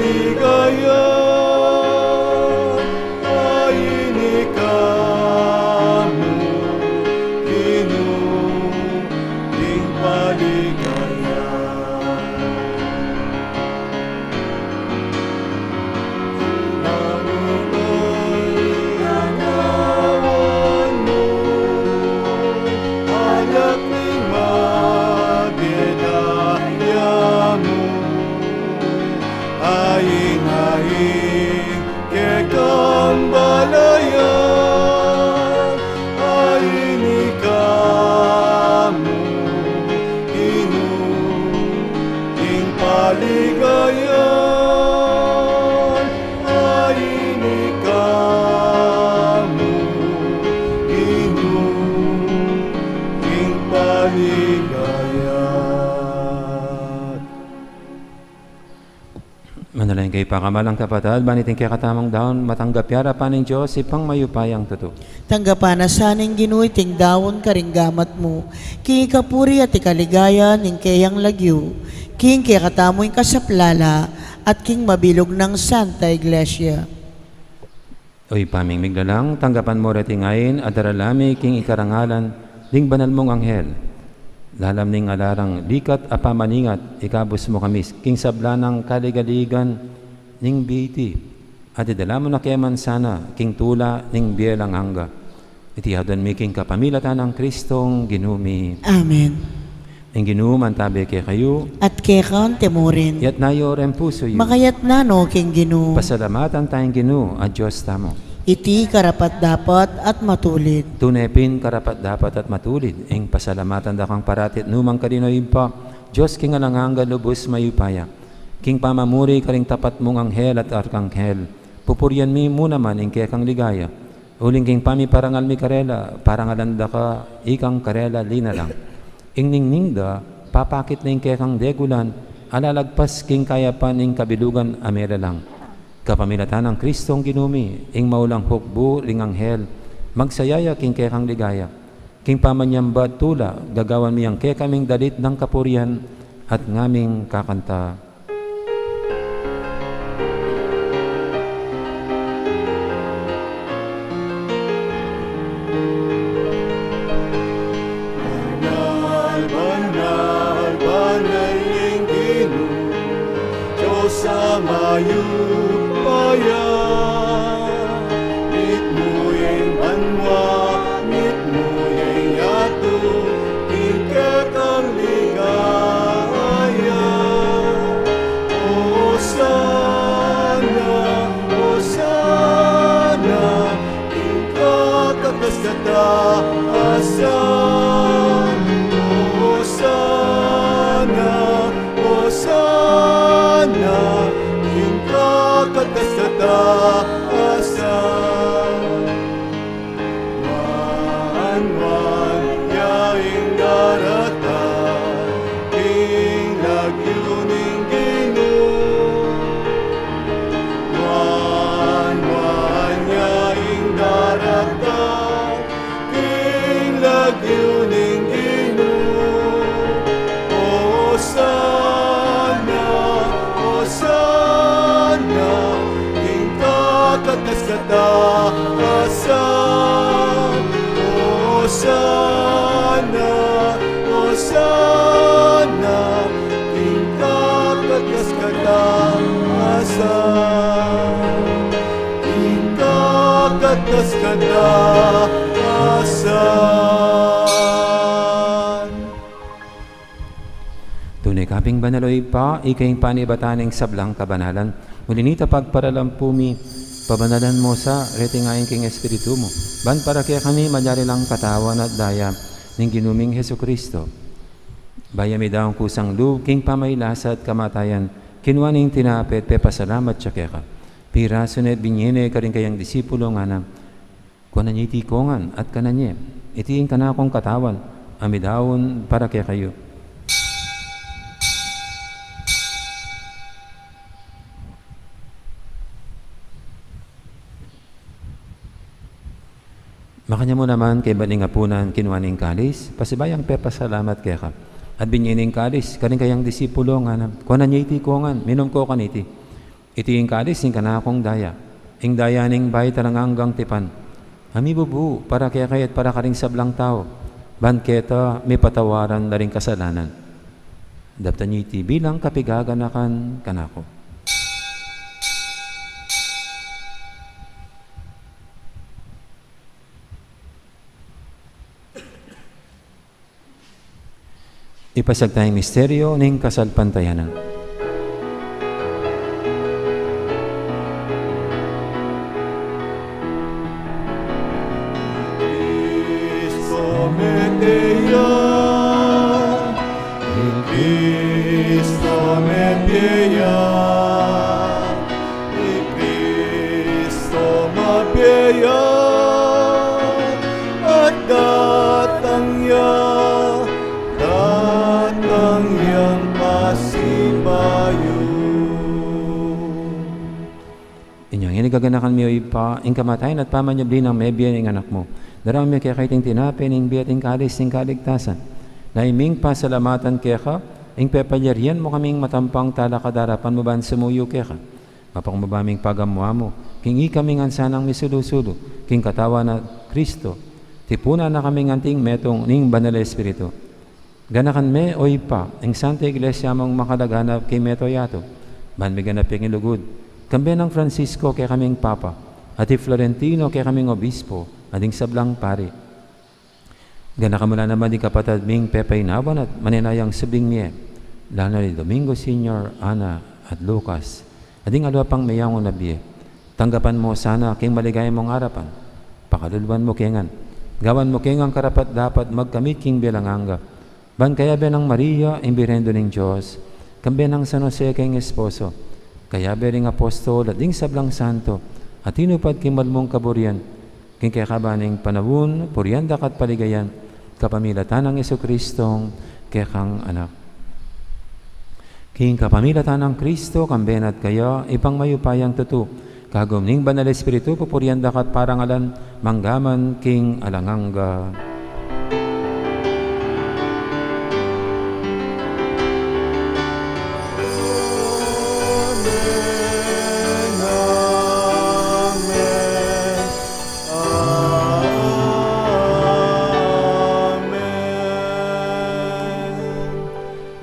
Ligaya, aini ka mu, Ginu, ing paligaya. Ain, ain kekang balayan, aini ka mu, Ginu, ing paligayan, aini ka mu, Ginu, ing paligayan. Manalangin kayu pakamalan kung kapatad, ban iting kekatamung daun, matanggap ya arapan ning Dios, Ibpang mayupayang tutu. Tanggapan na sa ning Ginu iting daun karing gamat mu, king ikapuri at ikaligaya ning keyang lagyu, king kekatamung kasaplalan, at king mabilug nang Santa Iglesia. O Ibpa ming miglalang, tanggapan mu reting ain, at daralan mi king ikarangalan ding banal mung anghel. Lalam ning alarang likat a pamaningat, ikabus mu kami king sabla nang kaligaligan ning bie iti, at idala mu na ke man sana king tula ning bie alang angga. Iti aduan mi king kapamilatan nang Kristong Ginu mi. Amen. Ing Ginu mantabe kekayu. At keka mu rin. Itas yu ring pusu yu. Makatas no king Ginu. Pasalamatan taya ing Ginu a Dios tamu. Iti karapat-dapat at matulid. Tune pin karapat-dapat at matulid ing pasalamatan da kang parati at nukarin man, Ibpa, Dios king alang angga, lubus mayupaya. King pamamuri karing tapat mung anghel at arkanghel, pupurian mi mu naman ing kekang ligaya. Uling king pamiparangal mi karela, parangalan da ka ikang karela linalang. Ing ningning da, papakit na ing kekang degulan, a lalagpas king kayapan ning kabilugan a melalang. Kapamilatan nang Kristong Ginu mi, ing maulang hukbu ring anghel, magsaya ya king kekang ligaya. King pamanyamba at tula, gagawan mi yang kekaming dalit nang kapurian at ngaming kakanta. Banal, banal, banal ing Ginu, Dios a mayupaya. Mitmu ya ing banua, mitmu ya ing yatu, ing kekang ligaya. Osana, Osana, ing kakatas-katasan. Osana, Osana, ing kakatas-katasan. Nuan, nuan ya ing daratang king lagyu ning Ginu. Nuan, nuan ya ing daratang king lagyu ning Ginu. Osana, Osana, ing kakatas-katasan. Osana, Osana, ing kakatas-katasan. Ing kakatas-katasan. Tune ka pin banal, o Ibpa, ika ing panibatan ning sablang kabanalan. Uli na nita pagparalampu mi, pabanalan mu sa reting ain king Espiritu mu, ban para kekami malyari lang katawan at daya ning Ginu ming Jesucristo. Bayu ya midaun kusang lub king pamailasa at kamatayan, kinua ne ing tinape at pepasalamat ya keka, pirasu ne at binie ne karing kayang disipulo, ngana: Kuanan ye iti kongan at kanan ye. Iti ing kanakung katawan a midaun para kekayu. Makanyan mu naman, kaybat ning apunan, kinua ne ing kalis, pasibayu yang pepasalamat keka, at binie ne ing kalis karing kayang disipulo, ngana: Kuanan ye iti kongan, minum ko kaniti. Iti ing kalis ning kanakung daya, ing daya ning bayu at alang anggang tipan, a mibubu para kekayu at para karing sablang tau, ban keta mipatawaran la ring kasalanan. Daptan yu iti bilang kapigaganakan kanaku. Ipasiag taya ing misteryo ning kasalpantayanan. Cristo mete ya, Cristo mete ya, Cristo mabie ya, at datang ya, datang yang pasibayu. Inyang ini gaganakan mi, O Ibpa, ing kamatayan at pamanyubli nang mebie ning Anak mu. Daraun mi keka iting tinape ning bie at ing kalis ning kaligtasan. Naimu ming pasalamatan keka, ing pepalyarian mu kaming matampang talakad king arapan mu ban sumuyu keka. Mapakumbaba ming pagamu-amu, king ikami ngan sanang misulu-sulu king Katawan a Cristo, tipunan na kaming anting metung ning Banal a Espiritu. Ganakan me, O Ibpa, ing Santa Iglesia mung makalaganap king mabilug a yatu, ban miganap ya king lugud, kambe nang Francisco kekaming Papa, at i Florentino kekaming Obispo, at ding sablang pari. Ganakan mu la naman ding kapatad ming pepainawan at manenayang subling mie, lalo na i Domingo Senior, Ana, at Lucas, at ding aliwa pang meyangu na bie. Tanggapan mu sana king maligaya mung arapan. Pakaluluan mu ke ngan. Gawan mu ke ngan karapat-dapat magkamit king bie alang angga. Ban kayabe nang Maria, ing Birhen Indu ning Dios, kambe nang San Jose keng esposo, kayabe ring apostol at ding sablang santo, a tinupad king mal mung kaburian, king kekaban ning panaun, purian da ka at paligayan, kapamilatan nang Jesucristong kekang Anak. King kapamilatan nang Cristo, kambe na at kaya, Ibpang mayupayang tutu, kagum ning Banal a Espiritu, pupurian da ka at parangalan, mangga man king alang angga. Amen, amen, amen.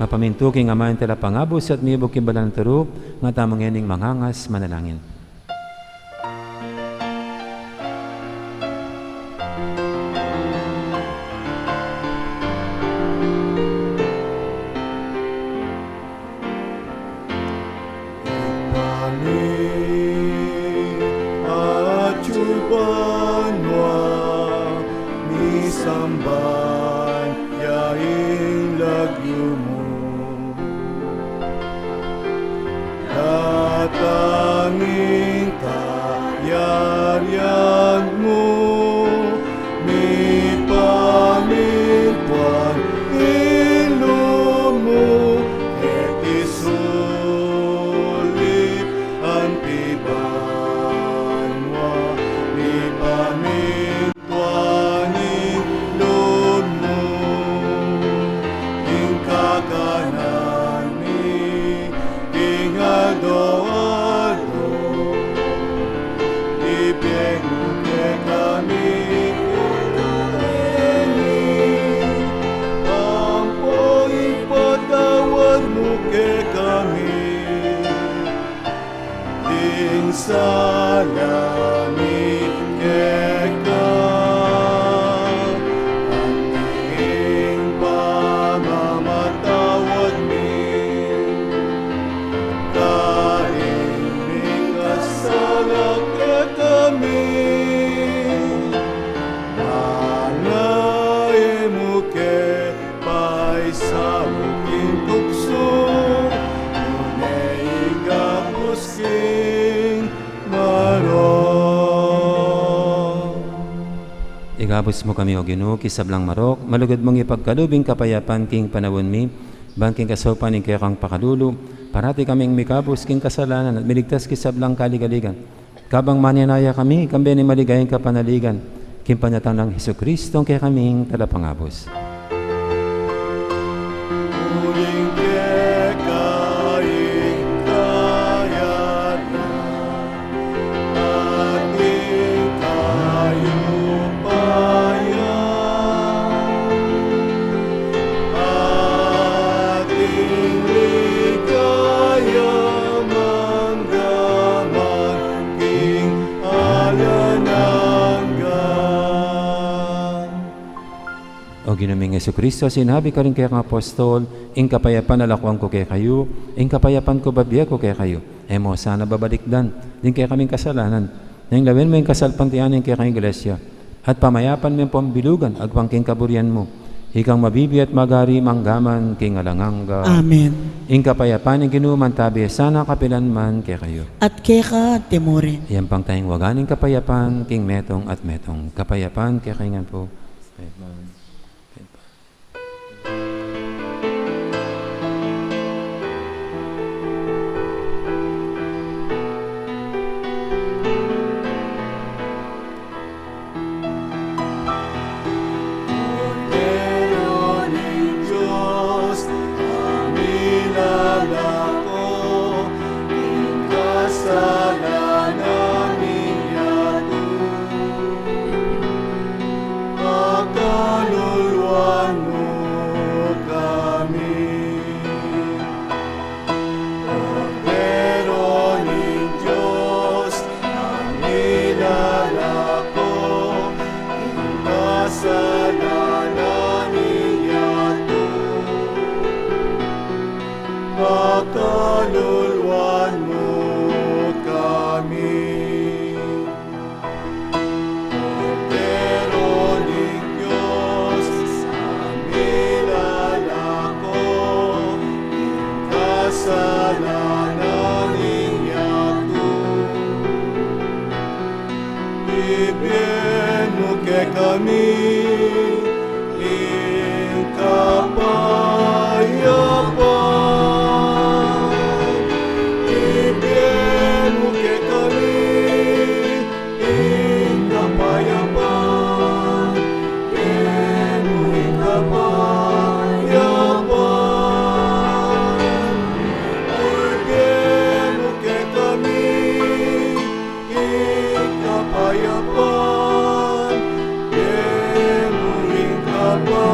Mapamintu king Ama ing Talapangabus at mibug king banal a turu, nga tamu ngening mangangas manalangin. Ibpa mi atsu banua, misamban ya ing lagyu mu. Datang ing kayarian mu, mipamintuan ing lub mu, keti sulip anti banua, mipamin tuan ing lub mu, ing kakanan mi king aldo-aldo, ibie mu kekami kekayumu ngeni, ampon ipatawad mu kekami ing sala mi keka, anti ing pamamatawad mi karing mikasala kekami, nune e mu ke paisaul king tuksu, nune ikabus king marok. Ikabus mu kami, O Ginu, king sablang marok, malugud mung ipagkalub ing kapayapan king panaun mi, ban king kasaupan ning kekang pakalulu, parati kaming mikabus king kasalanan at miligtas king sablang kaligaligan. Kabang manenaya kami, kambe ning maligayang kapanaligan, king panyatang nang Jesucristong kekaming Talapangabus. Uling keka ing kayarian, Ginung Jesucristo, sinabi mu karing kekang apostol, "Ing kapayapan lakuan ku kekayu, ing kapayapan ku bibie ku kekayu." E mu sana babalikdan ding kekaming kasalanan, nune lawen mu ing kasalpantayanan ning kekang Iglesia, at pamayapan me pung bilugan agpang king kaburian mu. Ikang mabibie at magari mangga man king alang angga. Amen. Ing kapayapan ning Ginu mantabi sana kapilan man kekayu. At keka mu rin. Iyampang taya ing waga ning kapayapan king metung at metung. Kapayapan kekayu ngan pu. Amen. Kordero ning Dios, a milalako king kasalanan ning yatu, pakaluluan mu kami. Kordero ning Dios, a milalako king kasalanan ning yatu, pakaluluan mu kami. Kordero ning Dios, a milalako king kasalanan ning yatu, ibie mu kekami ing kapayapan. Ibie mu kekami ing kapayapan, ibie mu ing kapayapan, ibie mu kekami ing kapayapan, ibie mu ing kapayapan.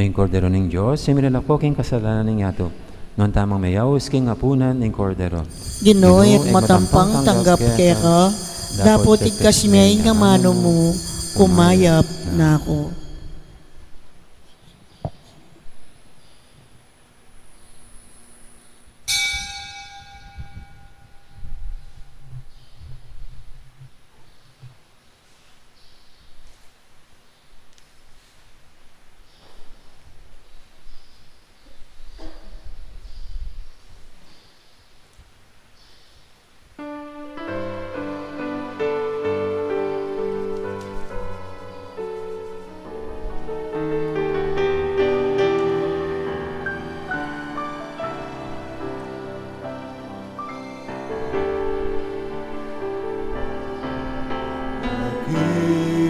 Ing Kordero ning Dios, a milalako king kasalanan ning yatu. Nuan tamung meyaus king apunan ning Kordero. Ginu, e ku matampang tanggap keka, dapot igkas me ing amanu mu, kumayap na ku.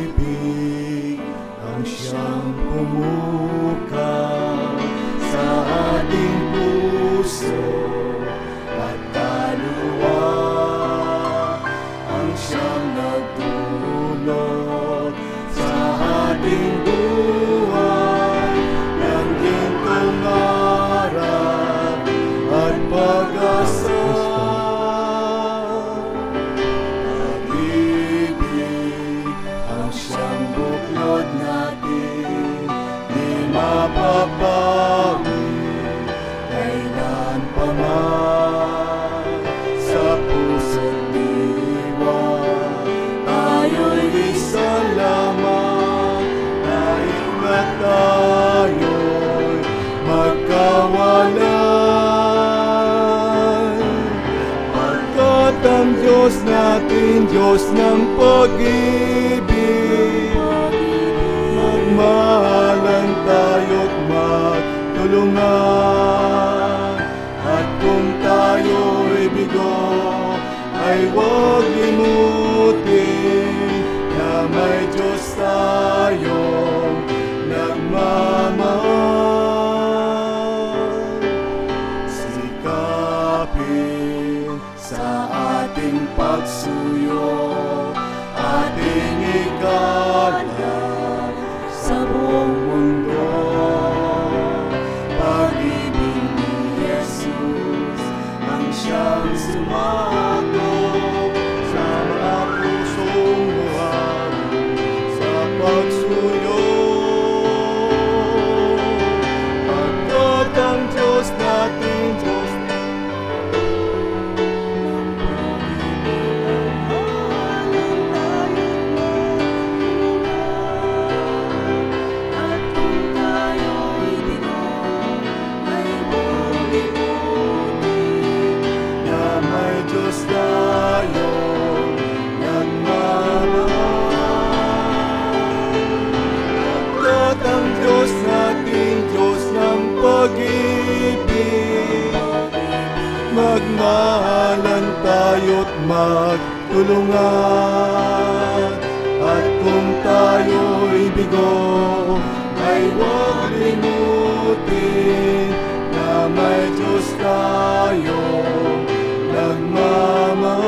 Pag-ibig ang siyang pumukaw sa ating puso at kaluluwa, ang siyang nagdulot sa ating buhay ng gintong aral at pag-asa. Pag-ibig ang siyang buklod natin, di mapapawi kailan pa man. Sa puso't diwa, tayo'y isa lamang, kahit na tayo'y magkawalay. Pagkat ang Diyos natin, Diyos ng pag-ibig, magmahalan tayo't magtulungan. At kung tayo'y bigo, ay huwag limutin na may Diyos tayong nagmamahal. Sikapin sa ating pagsuyo, ating ikalat sa buong Kahalan tayo't magtulungan, at kung tayo'y bigo, ay huwag limutin na may Diyos tayong nagmamahal.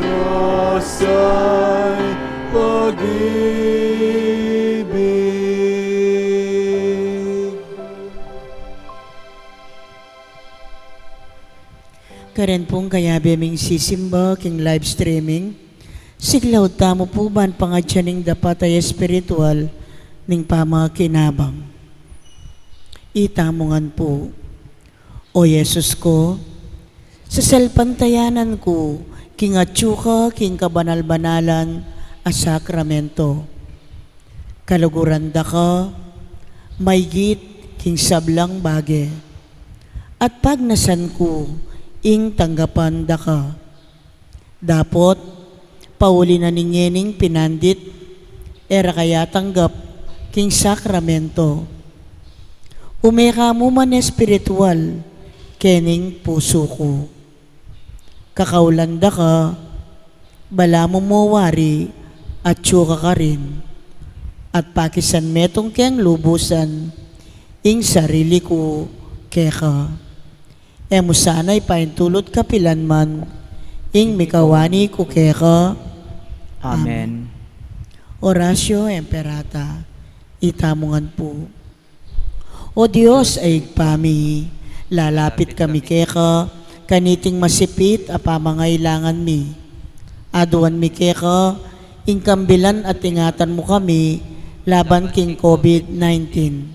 Diyos ay pag-ibig. Karin pung kayabe ming sisimba king live streaming, siglaud tamu pu ban pangadyan ing dapat a espiritual ning pamakinabang. Itamu ngan pu. O Jesus ku, sasalpantayanan ku king atyu ka king kabanal-banalan a sakramento. Kaluguran da ka maygit king sablang bage, at pagnasan ku ing tanggapan da ka. Dapot, pauli na ning ngening pinandit, e ra ka ya tanggap king sakramento. Ume ka mu man espiritual kening pusu ku. Kakaulan da ka, balamu mo wari atyu ka karin, at pakisan metung keng lubusan ing sarili ku keka. E mu sana ipaintulut kapilan man ing mikawani ku keka. Amen. Oratio Imperata. Itamu ngan pu. O Dios a Ibpa mi, lalapit kami keka kaniting masipit a pamangailangan mi. Aduan mi keka ing kambilan at ingatan mu kami laban king COVID nineteen.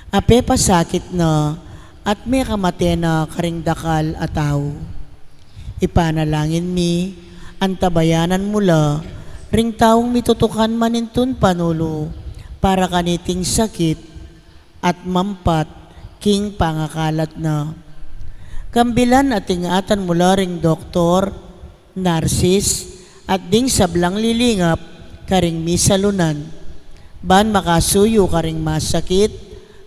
A pepasakit na at mekamate na karing dakal a tau. Ipanalangin mi, antabayanan mu la ring taung mitutukan manintun panulu para kaniting sakit at mampat king pangakalat na. Kambilan at ingatan mu la ring doktor, narsis, at ding sablang lilingap karing misalunan, ban makasuyu karing masakit,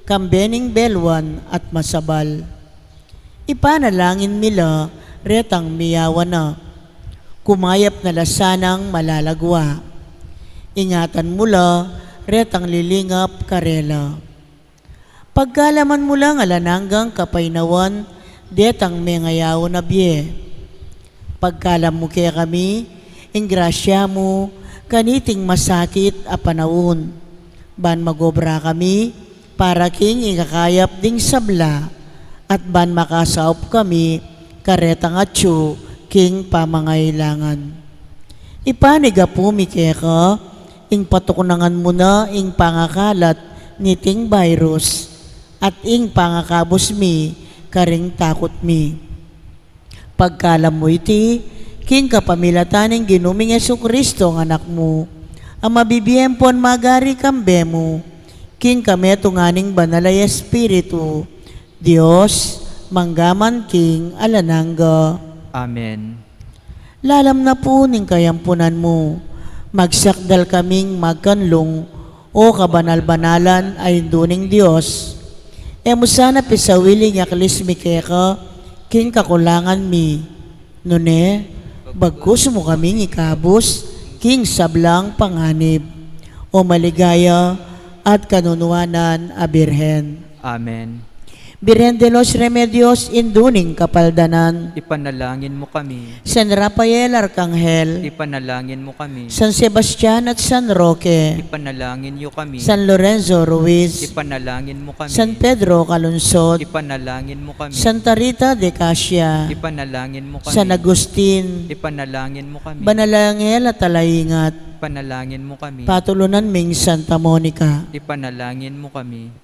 kambe ning belwan at masabal. Ipanalangin mi la retang miyawan na, kumayap na la sanang malalagwa. Ingatan mu la retang lilingap karela. Pagkalaman mu lang alang anggang kapaynawan detang mengayaw na bie. Pagkalam mu kekami ing grasya mu kaniting masakit a panaun, ban magobra kami para king ikakayap ding sabla, at ban makasaup kami karetang atyu king pamangailangan. Ipanigapu mi keka ing patuknangan mu na ing pangakalat niting virus, at ing pangakabus mi karing takut mi. Pagkalam mu iti king kapamilatan ning Ginu ming Jesucristo a Anak mu, a mabibie ampon magari kambe mu, king kametungan ning Banal a Espiritu, Dios, mangga man king alang angga. Amen. Lalam na pu ning kayampunan mu, magsakdal kaming magkanlung, O kabanal-banalan a Indu ning Dios. E mu sana pisawil ing aklis mi keka king kakulangan mi. Nune, bagkus mu kaming ikabus king sablang panganib, O maligaya at kanunuanan a Birhen. Amen. Birhen de los Remedios, Indu ning Kapaldanan. Ipanalangin mu kami. San Rafael Arkanghel. Ipanalangin mu kami. San Sebastian at San Roque. Ipanalangin yu kami. San Lorenzo Ruiz. Ipanalangin mu kami. San Pedro Calungsod. Ipanalangin mu kami. Santa Rita de Casia. Ipanalangin mu kami. San Agustin. Ipanalangin mu kami. Banal a Anghel a talaingat. Ipanalangin mu kami. Patulunan ming Santa Monica. Ipanalangin mu kami.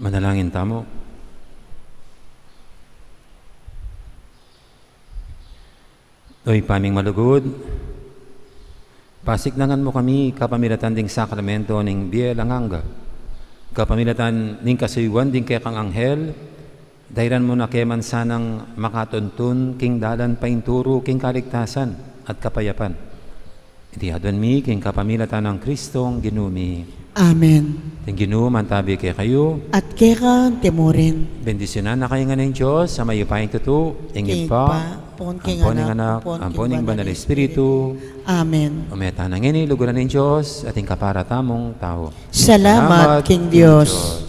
Manalangin tamu. O Ibpa ming malugud, pasiknangan mu kami kapamilatan ding sakramento ning bie alang angga. Kapamilatan ning kasuyuan ding kekang anghel, dairan mu na ke man sanang makatuntun king dalan painturu king kaligtasan at kapayapan. Iti aduan mi king kapamilatan nang Kristong Ginu mi. Amen. Ing Ginu mantabi kekayu. At keka mu rin. Bendisyunan na kayu ngan ning Dios a mayupayang tutu, ing Ibpa, ampon ing Anak, ampon ing Banal a Espiritu. Amen. O meta na ngeni king lugud ning Dios at ing kapara tamung tau. Salamat king Dios.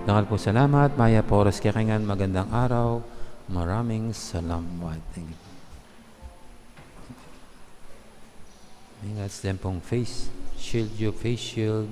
Dakal pung salamat, mayap a oras kekayu ngan, magandang araw, maraming salamat. Thank you. Ingat sa tempong face shield, yu face shield.